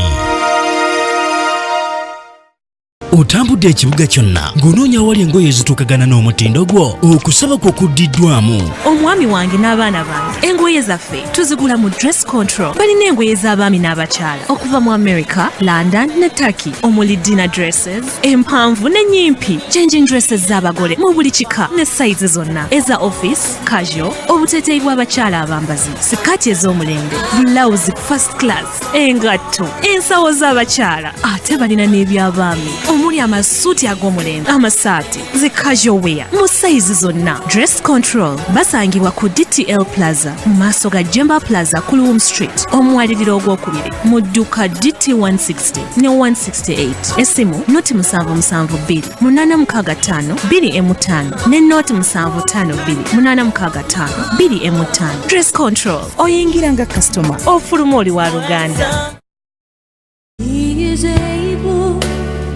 Otambudde ekibuga kyonna ng'onoonya awali engoye ezituukagana n'omutindo gwo. Okusaba kwo kuddiddwamu. Omwami wange n'abaana bange engoye zaffe tuzigula mu Dress Control. Balina engoye z'abaami n'abakyala okuva mu America, London ne Turkey, omuli dinner dresses empanvu n'ennyimpi, changing dresses z'abagole mu buli kika ne sayizi zonna, eza office, casual, obuteeteeyi bw'abakyala abambazi, sikaati ez'omulembe, bulawuzi first class, engatto, ensawo z'abakyala. Ate balina n'ebyabaami omuli amasuuti ag'omulembe, amasaati, zi casual wear mu sayizi zonna. Dress Control basangibwa ku DTL Plaza mu maaso ga Jemba Plaza ku Luwum Street, omwaliriro ogwokubiri mu dduka DT 160 ne 168. Essimu 072 865 25 ne 0752 865 25. Dress Control, oyingira nga kasitoma, ofuluma oli wa luganda.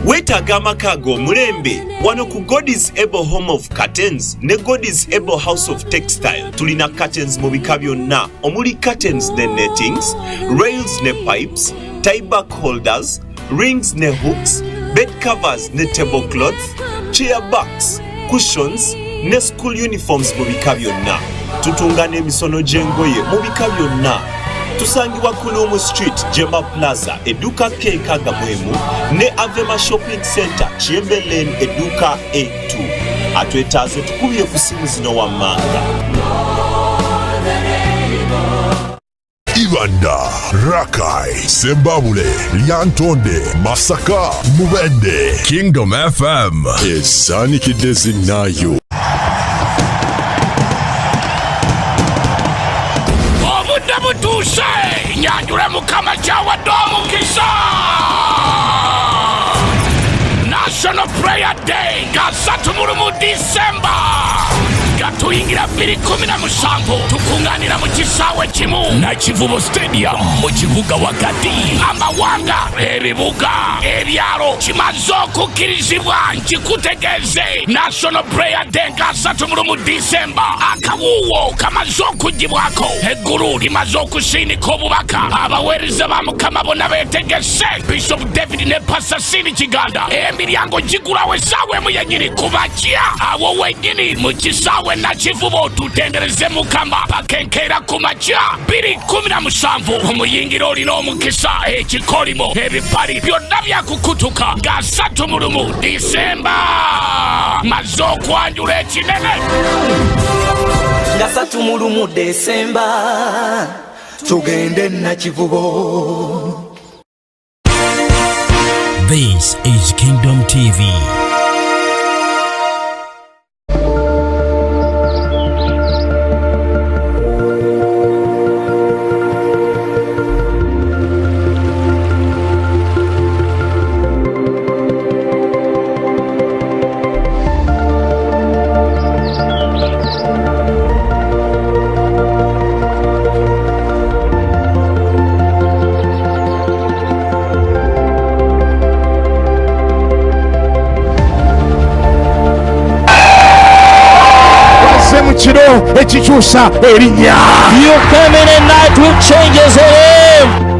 Weetaaga amaka ag'omulembe? Wano ku God's Able Home of Curtains ne God's Able House of Textile tulina curtains mu bika byonna, omuli curtains ne nettings, rails ne pipes, tieback holders, rings ne hooks, bed covers ne tablecloths, chair backs, cushions ne school uniforms mu bika byonna. Tutunga n'emisono gy'engoye mu bika byonna. Tusangibwa ku Luwum Street, Jemba Plaza, edduuka K 61, ne Avema Shopping Center, Kiyembe Lane, edduuka A2. Atwetaaze tukubye ku simu zino wammanga. Ibanda, Rakai, Sembabule, Lyantonde, Masaka, Mubende, Kingdom FM, esaanikidde zinaayo. Obudde butuuse nyanjule Mukama kyawadde omukisa. National Prayer Day nga 31 Disemba nga tuyingira 2017, tukuŋŋaanira mu kisaawe kimu, Nakivubo Stadium, mu kibuga wakati. Amawanga, ebibuga, ebyalo kimaze okukkirizibwa. Nkikutegeeze, National Prayer Day nga 31 Disemba, akawuuwo kamaze okugibwako, eggulu limaze okusindika obubaka. Abaweereza ba Mukama bonna beetegese, Bishop David ne Pastor Sini Kiganda. Emiryango gigulawo essaawa 1 yennyini ku makya, awo wennyini mu kisaawe Nakivubo, tutendereze Mukama pakenkeera ku makya 2017. Omuyingira olina omukisa, ekikolimo, ebipali byonna byakukutuka nga 31 Disemba. Maze okwanjula ekinene. Nga 31 Desemba tugende Nakivubo. This is Kingdom TV. Wazze mu kiro ekikyusa erinnya. You come in a night which changes a name.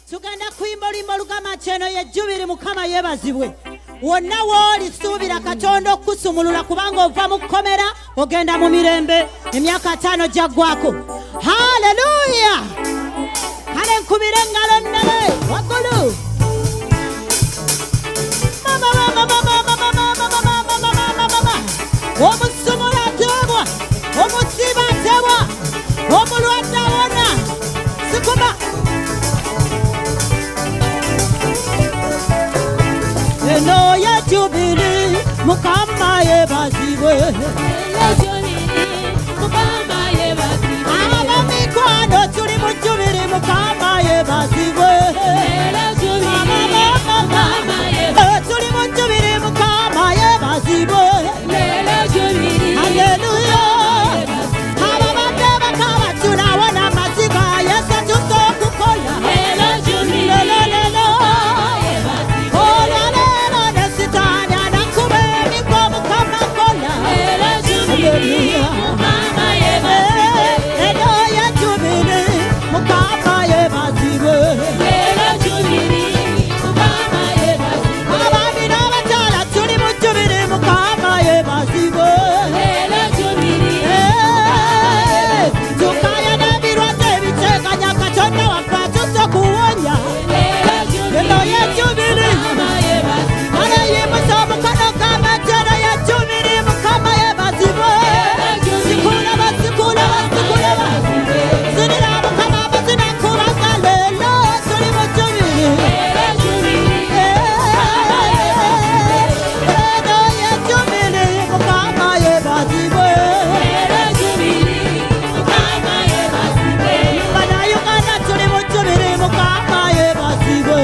Tugenda kuyimba oluyimba olugamba nti eno ye Jubiri. Mukama yeebazibwe. Wonna w'oli, suubira Katonda okukusumulula, kubanga ova mu kkomera ogenda mu mirembe. Emyaka 50 gyaggwako. Haleluya! Kale nkubira engalo nnene waggulu. Omusumula ateebwa, omusiba ateebwa, omulwadde awona. Sukuma. Eno ye Jubili, Mukama yeebazibwe. Abamikwano tuli mu Jubili, Mukama yeebazibwe. Tuli mu Jubili, Mukama yeebazibwe. Haleluya. Ababadde bakaba tunawona amaziga, Yesu atuuse okukola. Lelelelo. Olwaleero ne Sitaani anakuba emiggo, Mukama akola. Haleluya. Eno ye Jubili, Mukama yeebazibwe. Abaami n'abakyala tuli mu Jubili, Mukama yeebazibwe. Tukaya n'ebirwadde ebiteganya, Katonda waffe atuuse okuwonya. Eno ye Jubili. Ale yimusa omukono gamba nti eno ye Jubili, Mukama yeebazibwe. Sikulaba, sikulaba, sikulaba. Zinira Mukama amazina kubanga leero tuli mu Jubili. Eno ye Jubili, Mukama yeebazibwe. Bannayuganda tuli mu Jubili, Mukama yeebazibwe.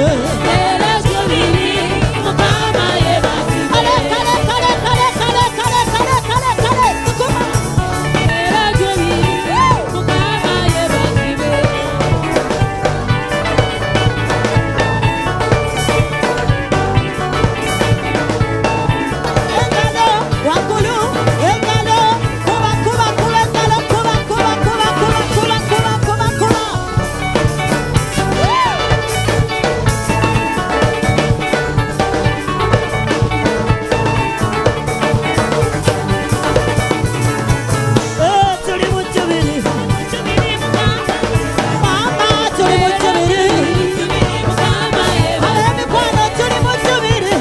Kale, kale, kale, kale, kale, kale, kale, kale, kale, sukuma. Engalo waggulu, engalo kuba, kuba, kuba, engalo kuba, kuba, kuba, kuba, kuba, kuba, kuba, kuba. Eh, tuli mu Jubili. Mama, tuli mu Jubili. Ab'emikwano tuli mu Jubili.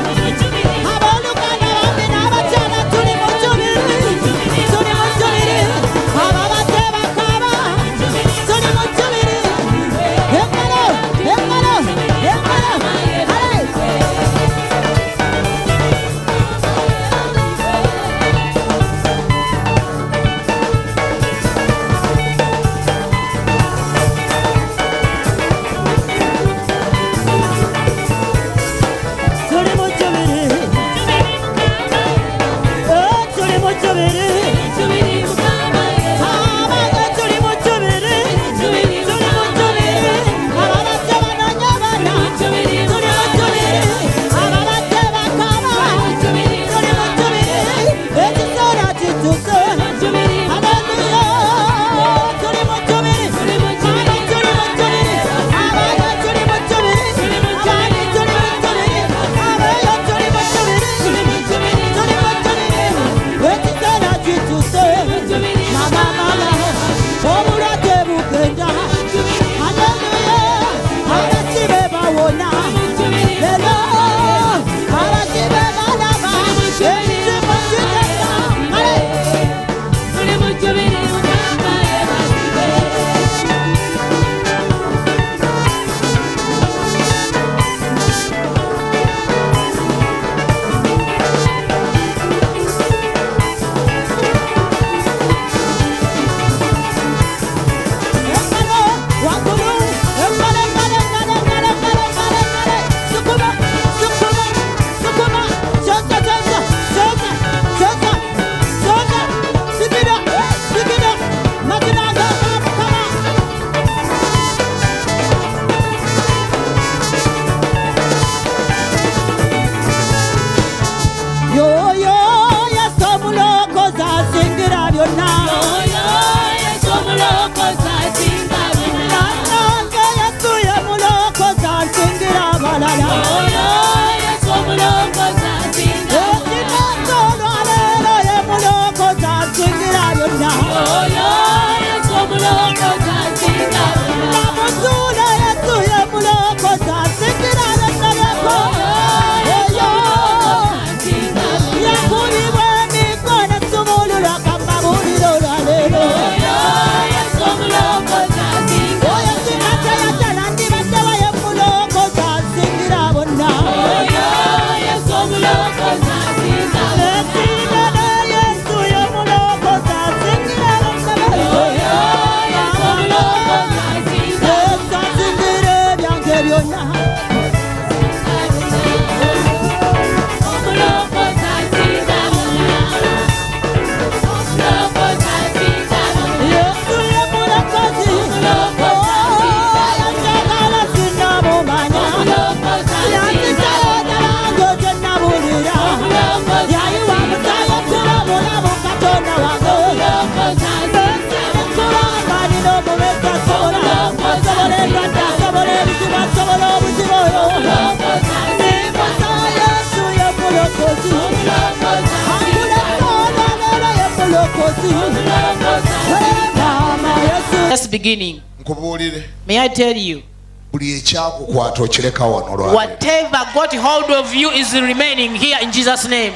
Abooluganda bambi n'abakyala tuli mu Jubili. Tuli mu Jubili. Ababadde bakaaba tuli mu Jubili. Engalo, engalo, engalo. Ale. Tuli mu Jubili. Eh, tuli mu Jubili. Abange tuli mu Jubili. Tuli mu Jubili. Ababadde banoonya abaana. Tuli mu Jubili. Ababadde bakaaba. Tuli mu Jubili. Ekiseera kituuse. Haleluya. Tuli mu Jubili. Mama, tuli mu Jubili. Abaana tuli mu Jubili. Abaani tuli mu Jubili. Abeeyo tuli mu Jubili. Tuli mu Jubili. Ekiseera kituuse. Mama, mama, obulwadde bugenda. Haleluya. Abasibe bawona. Leero abasibe balaba. Ekizibu kigenda. Ale. Omulokozi. Mama Yesu. Just beginning. Nkubuulire. May I tell you, Buli ekyakukwata okireka wano lwaleero. Whatever got hold of you is remaining here in Jesus' name.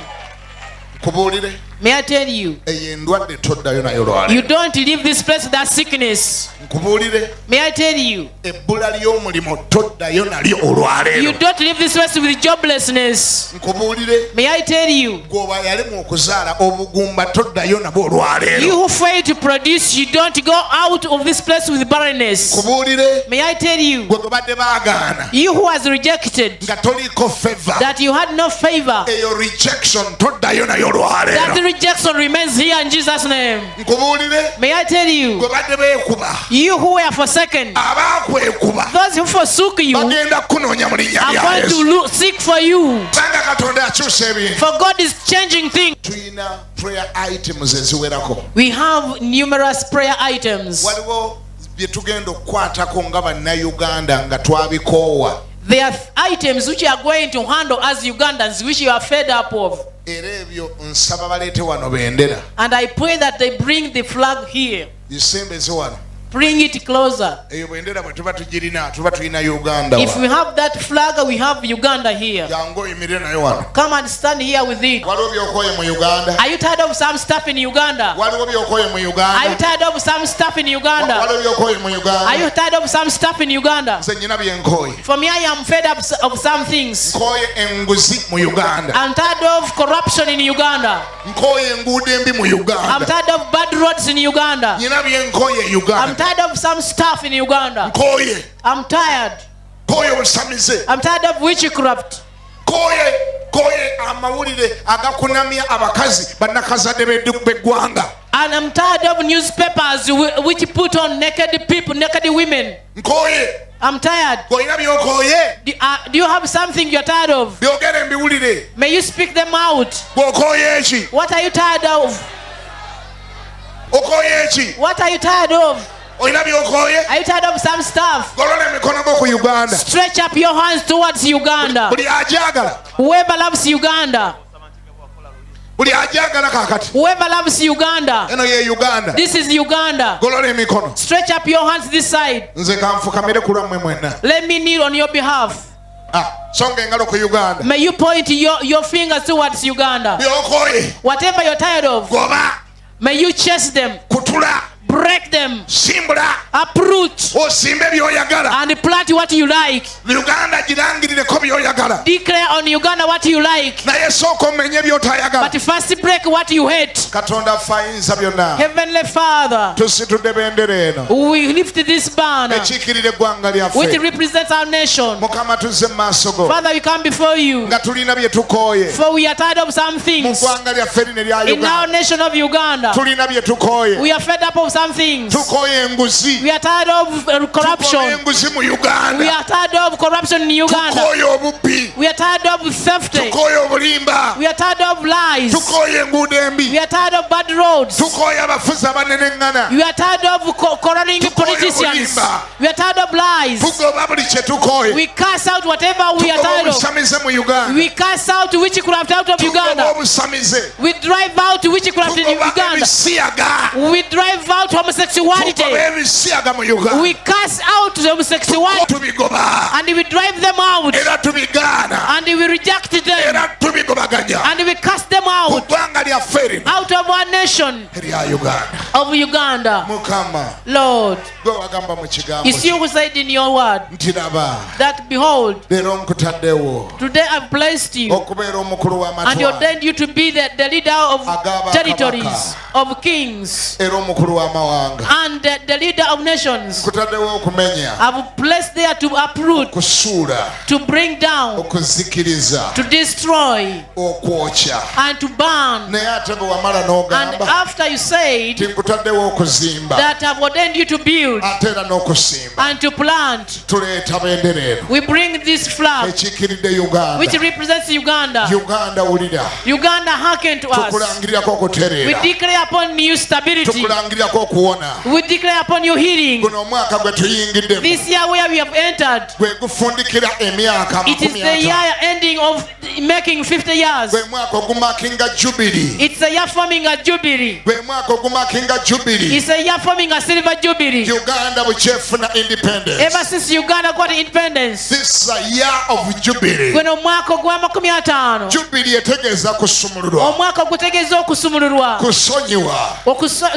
Nkubuulire. May I tell you, Eyo endwadde toddayo nayo lwaleero. You don't leave this place with that sickness. Nkubuulire. May I tell you, Ebbula ly'omulimu toddayo nalyo olwaleero. You don't leave this place with joblessness. Nkubuulire. May I tell you, Gwoba yalemwa okuzaala obugumba toddayo nabwo you olwaleero. Who fail to produce, you don't go out of this place with barrenness. Nkubuulire. May I tell you, Gwe gwe badde baagaana you who was rejected, nga toliiko favor, that you had no favor, eyo rejection toddayo nayo that olwaleero. Rejection remains here in Jesus' name. Nkubuulire. May I tell you, Gwe badde beekuba, you who were forsaken, abaakwekuba those who forsook you bagenda kukunoonya mu linnya are lya going to Yesu. Seek for you. Kubanga Katonda akyusa ebintu. For God is changing things. Tulina prayer items eziwerako. We have numerous prayer items. Waliwo bye tugenda okukwatako nga bannayuganda nga twabikoowa. There are items which you are going to handle as Ugandans, which you are fed up of. Era ebyo nsaba baleete wano bendera. And I pray that they bring the flag here. Gisembeze wano. Bring it closer. Eyo bendera bwe tuba tugirina tuba tulina Uganda If wano. we have that flag, we have Uganda here. Jangu oyimirire nayo wano. Come and stand here with it. Waliwo by'okooye mu Uganda. Are you tired of some stuff in Uganda? Waliwo by'okooye mu Are you Uganda. tired of some stuff in Uganda? Waliwo by'okooye mu Are Uganda. you tired of some stuff in Uganda? Nze nnyina bye nkooye. For me, I am fed up of some things. Nkooye enguzi mu Uganda. I'm tired of corruption in Uganda. Nkooye enguudo embi mu I'm Uganda. tired of bad roads in Uganda. Nnyina bye nkooye e I'm Uganda. Tired of some stuff in Uganda. Nkooye. I'm tired. Nkooye obusamize. I'm tired of witchcraft. Nkooye nkooye amawulire agakunamya abakazi bannakazadde b'eggwanga. And I'm tired of newspapers which put on naked people, naked women. Nkooye. I'm tired. Olina by'okooye? Do you have something you're tired of? Byogere mbiwulire. May you speak them out. Bw'okooye ki? What are you tired of? Okooye ki? What are you tired of? Olina by'okooye? Are you tired of some stuff? Golola emikono go ku Uganda. Stretch up your hands towards Uganda. Buli agyagala. Whoever loves Uganda. Buli agyagala kaakati. Whoever loves Uganda. Eno ye Uganda. This is Uganda. Golola emikono. Stretch up your hands this side. Nze kanfukamire ku lwammwe mwenna. Let me kneel on your behalf. Ah, songa engalo ku Uganda. May you point your fingers towards Uganda. By'okooye. Whatever you're tired of. Goba. May you chase them. Kutula. Break them. Simbula. Uproot. Osimbe by'oyagala. And plant what you like. Uganda girangirireko by'oyagala. Declare on Uganda what you like. Naye sooka omenye by'otayagala. But first break what you hate. Katonda affe ayinza byonna. Heavenly Father, Tusitudde bendera eno. We lift this banner Ekiikirira eggwanga which lyaffe. Represents our nation. Mukama tuzze mu maaso go. Father, we come before you. Nga tulina bye tukooye. For we are tired of some Mu things ggwanga lyaffe lino erya in our Uganda. Nation of Uganda. Tulina bye tukooye. We are fed up of some things. Tukooye enguzi. We are tired of corruption. Tukooye enguzi mu We Uganda. Are tired of corruption in Uganda. Tukooye obubbi. We are tired of theft. Tukooye obulimba. We are tired of lies. Tukooye enguudo embi. We are tired of bad roads. Tukooye abafuzi abaneneŋŋana. We are tired of quarreling politicians. Obulimba. We are tired of lies. Tugoba buli kye tukooye. We cast out whatever we are Tugoba tired of. obusamize mu Uganda. We cast out witchcraft out of Tugoba Uganda. obusamize. We drive out witchcraft in Tugoba Uganda. ebisiyaga. We drive out homosexuality. Tugoba ebisiyaga mu Uganda. We cast out homosexuality. Tubigoba. And we drive them out. Era tubigaana. And we reject them. Era tubigobaganya. And we cast them Ku out. ggwanga lyaffe lino Out of our nation erya Uganda. Of Uganda. Mukama, Lord, gwe wagamba mu kigambo it's you who said in your word nti laba that behold, leero nkutaddewo today I've placed you okubeera omukulu and w'amatwale ordained you to be the leader of Agaba territories, of kings, era omukulu w'amawanga. And the leader of nations. Nkutaddewo okumenya, I've placed there to uproot, okusuula, to bring down, okuzikiriza, to destroy, okwokya. And to burn. Naye ate bwe wamala And n'ogamba after you said nti nkutaddewo okuzimba that I've ordained you to build ate era n'okusimba, and to plant, tuleeta bendera eno we bring this flag ekiikiridde Uganda. Which represents Uganda. Uganda wulira. Uganda, hearken to us. Tukulangirirako We okutereera. Declare declare upon you stability. Tukulangirirako okuwona. We declare upon you healing. Guno omwaka gwe tuyingiddemu This year where we have entered, gwe gufundikira emyaka it is 50. the year ending of making 50 years. Gwe mwaka ogumakinga jubilee. It's a year forming a jubilee. Gwe mwaka ogumakinga jubilee. It's a year forming a silver jubilee. Uganda bukyefuna independence. Ever since Uganda got independence, This is a year of jubilee. Guno omwaka ogw'amakumi ataano. Jubilee etegeeza kusumululwa. Omwaka ogutegeeza okusumululwa. Kusonyiwa.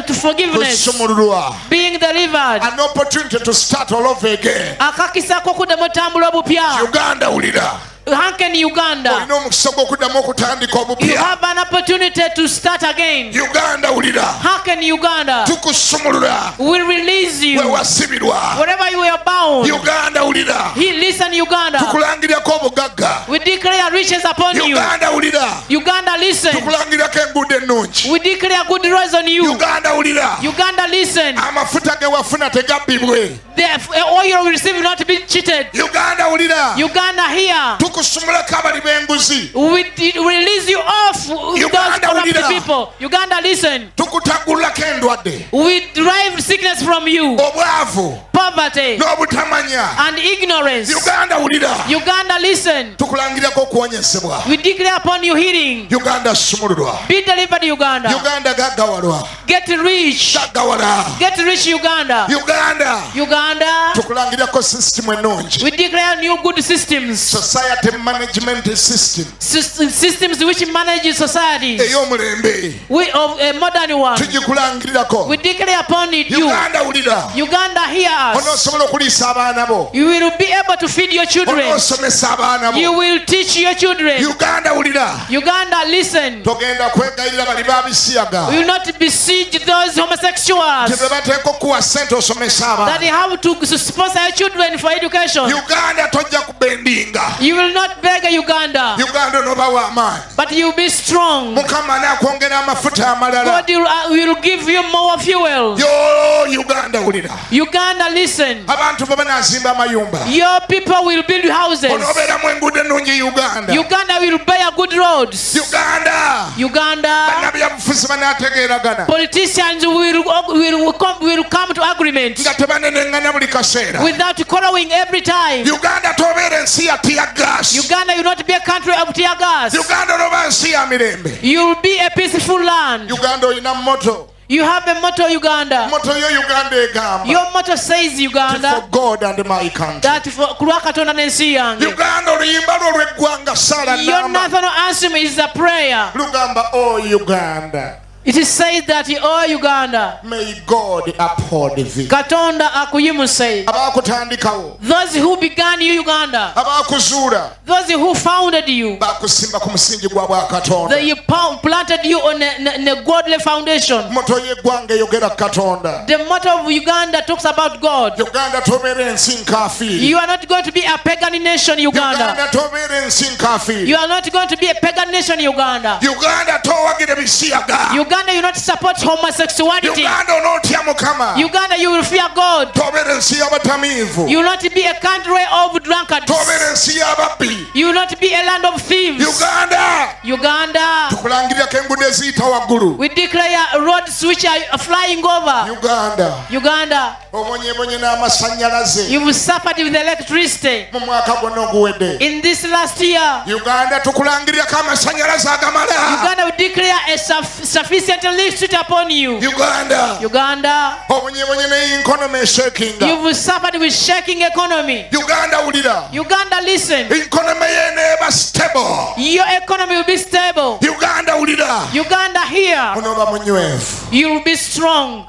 To forgiveness. Kusumululwa. Being delivered. An opportunity to start all over again. Akakisa k'okuddamu otambula obupya. Uganda wulira. Hearken, Uganda. Olina omukisa gw'okuddamu okutandika You obupya. have an opportunity to start again. Uganda wulira. Hearken, Uganda. Tukusumulula. We release you. We wasibirwa. Wherever you are bound. Uganda wulira. He listen, Uganda. Tukulangirirako obugagga. We declare riches upon you. Uganda wulira. Uganda, listen. Tukulangirirako enguudo ennungi. We declare good roads on you. Uganda wulira. Uganda, listen. Amafuta ge wafuna tegabbibwe. The oil you receive will not be cheated. Uganda wulira. Uganda, here. Tukusumulako abali b'enguzi. We release you off those Uganda, corrupt wulira. people. Uganda, listen. Tukutagulako endwadde. We drive sickness from you. Obwavu. Poverty. N'obutamanya. And ignorance. Uganda wulira. Uganda, listen. Tukulangirirako okuwonyezebwa. We declare upon you healing. Uganda sumululwa. Be delivered, Uganda. Uganda gaggawalwa. Get rich. Gaggawala. Get rich, Uganda. Uganda. Uganda. Tukulangirirako sisitimu ennungi. We declare new good systems. Society management system. Systems which manage societies. Ey'omulembe. We of a modern one. Tugikulangirako. We declare upon it you. Uganda wulira. Uganda, hear us. Onoosobola okuliisa abaana bo. You will be able to feed your children. Onoosomesa abaana bo. You will teach your children. Uganda wulira. Uganda, listen. Togenda kwegayirira bali babisiyaga. We will not besiege those homosexuals Tebe bateeka okuwa ssente osomesa that abaana. have to sponsor your children for education. Uganda tojja kubendinga. You will not beg Uganda, Uganda onooba w'amaanyi. But you will be strong. Mukama anaakwongera amafuta amalala. God will give you more fuel. Yo Uganda wulira. Uganda, listen. Abantu bo banaazimba amayumba. Your people will build houses. Onoobeeramu enguudo ennungi Uganda. Uganda will buy good roads. Uganda. Uganda. Bannabyabufuzi banaategeeragana. Politicians will come to agreement Nga tebaneneŋŋana buli kaseera. Without quarreling every time. Uganda tobeera ensi ya tear gas. Uganda will not be a country of tear gas. Uganda onooba nsi ya mirembe. You will be a peaceful land. Uganda olina motto. You have a motto, Uganda. Motto yo Uganda egamba. Your motto says, Uganda, For God and my country. That for ku lwa Katonda n'ensi yange. Uganda oluyimba lwo olw'eggwanga ssaala Your namba. national anthem is a prayer. Lugamba, oh Uganda. It is said that, oh Uganda, May God uphold thee. Katonda akuyimuse. Abaakutandikawo. Those who began you, Uganda, Abaakuzuula. Those who founded you, Baakusimba ku musingi gwa bwakatonda. They planted you on a godly foundation. Motto y'eggwanga eyogera Katonda. The motto of Uganda talks about God. Uganda tobeera ensi nkafiiri. You are not going to be a pagan nation, Uganda. Uganda tobeera ensi nkafiiri. You are not going to be a pagan nation, Uganda. Uganda towagira bisiyaga. Uganda, you not support homosexuality. Uganda onootya Mukama. Uganda, you will fear God. Tobeera ensi y'abatamiivu. You will not be a country of drunkards. Tobeera ensi y'ababbi. You will not be a land of thieves. Uganda. Uganda. Tukulangirirako enguudo eziyita waggulu. We declare roads which are flying over. Uganda. Uganda. Obonyebonye n'amasannyalaze. You've suffered with electricity. Mu mwaka gwonna oguwedde. In this last year. Uganda tukulangirirako amasannyalaze agamala. Uganda will declare a sufficient electricity upon you. Uganda. Uganda. Obonyebonye ne economy eshakinga. You've suffered with shaking economy. Uganda wulira. Uganda, listen. Economy yeneeba stable. Your economy will be stable. Uganda wulira. Uganda, here. Onooba munywevu. You will be strong.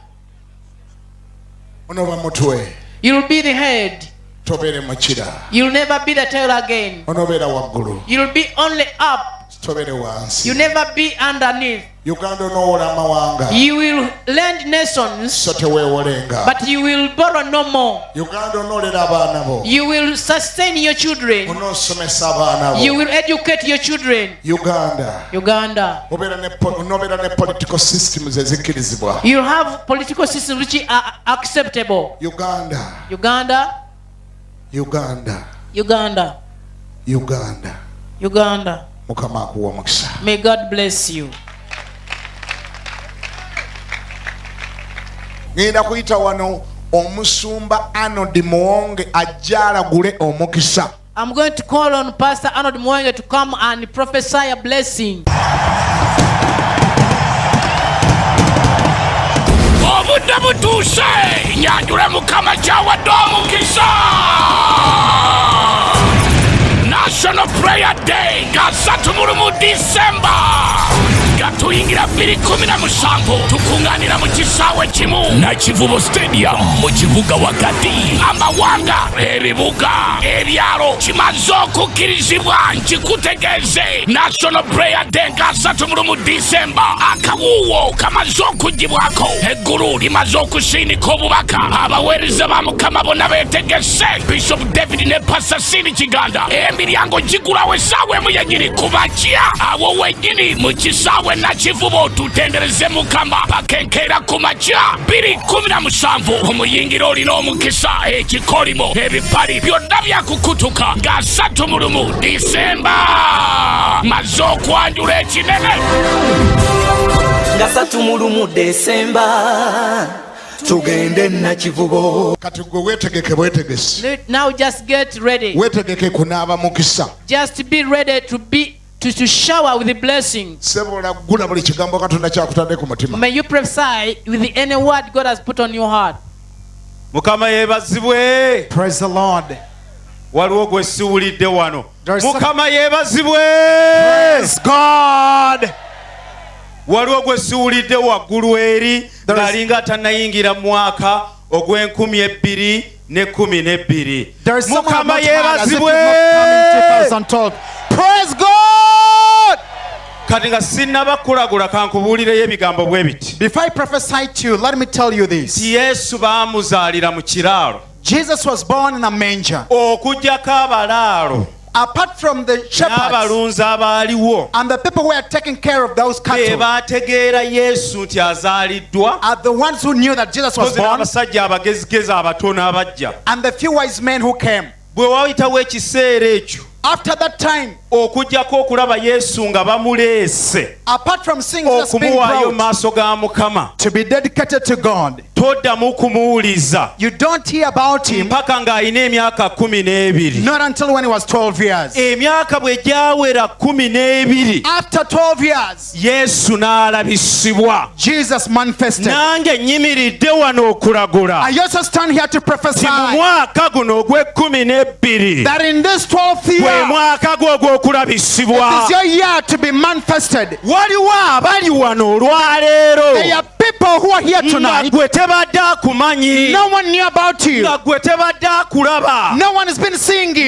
Onooba mutwe. You will be the head. Tobeere mukira. You'll never be the tail again. Onoobeera waggulu. You'll be only up. Tobeere wansi. You'll never be underneath. Uganda onoowola amawanga. You will lend nations, So teweewolenga. But you will borrow no more. Uganda onoolera abaana bo. You will sustain your children. Onoosomesa abaana You bo. will educate your children. Uganda. Uganda. Obeera ne onoobeera ne political systems ezikkirizibwa. You have political systems which are acceptable. Uganda. Uganda. Uganda. Uganda. Uganda. Uganda. Mukama akuwa omukisa. May God bless you. Ngenda kuyita wano omusumba Arnold Muwonge ajja alagule omukisa. I'm going to call on Pastor Arnold Mwenge to come and prophesy a blessing. Obudde butuuse nyanjule Mukama kyawadde omukisa. National Prayer Day nga 31 Disemba nga tuyingira 2017, tukuŋŋaanira mu kisaawe kimu Nakivubo Stadium mu kibuga wakati. Amawanga, ebibuga, ebyalo kimaze okukkirizibwa. Nkikutegeeze, National Prayer Day nga 31 Disemba, akawuuwo kamaze okugibwako, eggulu limaze okusindika obubaka, abaweereza ba Mukama bonna beetegese, Bishop David ne Pastor Sini Kiganda. Emiryango gigulawo essaawa 1 yennyini ku makya, awo wennyini mu kisaawe Nakivubo tutendereze Mukama pakenkeera ku makya 2017. Omuyingira olina omukisa, ekikolimo, ebipali byonna byakukutuka nga 31 Disemba. Maze okwanjula ekinene. Nga 31 Desemba tugende Nakivubo. Kati gwe weetegeke bwetegesi. Now just get ready. Weetegeke kunaaba mukisa. Just be ready to shower with the blessings. Sebola gula buli kigambo Katonda kyakutadde ku mutima. May you prophesy with any word God has put on your heart. Mukama yeebazibwe. Praise the Lord. Waliwo gwe siwulidde wano. Mukama yeebazibwe. Praise God. Waliwo gwe siwulidde waggulu eri ng'alinga tannayingira mwaka ogw'e 2012. Mukama yeebazibwe. Praise God. Kati nga sinnaba kulagula kankubuulireyo ebigambo bwe biti. Before I prophesy to you, let me tell you this. Yesu baamuzaalira mu kiraalo. Jesus was born in a manger. Okuggyako abalaalo. Apart from the shepherds n'abalunzi abaaliwo and the people who were taking care of those cattle, be baategeera Yesu nti azaaliddwa, are the ones who knew that Jesus was born, n'abasajja abagezigezi abatono abajja, and the few wise men who came. Bwe wayitawo ekiseera ekyo, after that time, okuggyako okulaba Yesu nga bamuleese, apart from seeing Jesus being okumuwaayo mu brought maaso ga Mukama, to be dedicated to God, toddamu kumuwuliza, you don't hear about him mpaka ng'alina emyaka 12. Not until when he was 12 years. Emyaka bwe gyawera 12, after 12 years, Yesu n'alabisibwa. Jesus manifested. Nange nnyimiridde wano okulagula. I also stand here to prophesy nti mu mwaka guno ogw'e12, that in this 12th gwe year, mwaka gwo ogw'okulabisibwa. it is your year to be manifested. Waliwo abali wano olwaleero There are people who are here nga tonight. gwe tebadde akumanyi, No one knew about you. nga gwe tebadde akulaba. No one has been seeing you.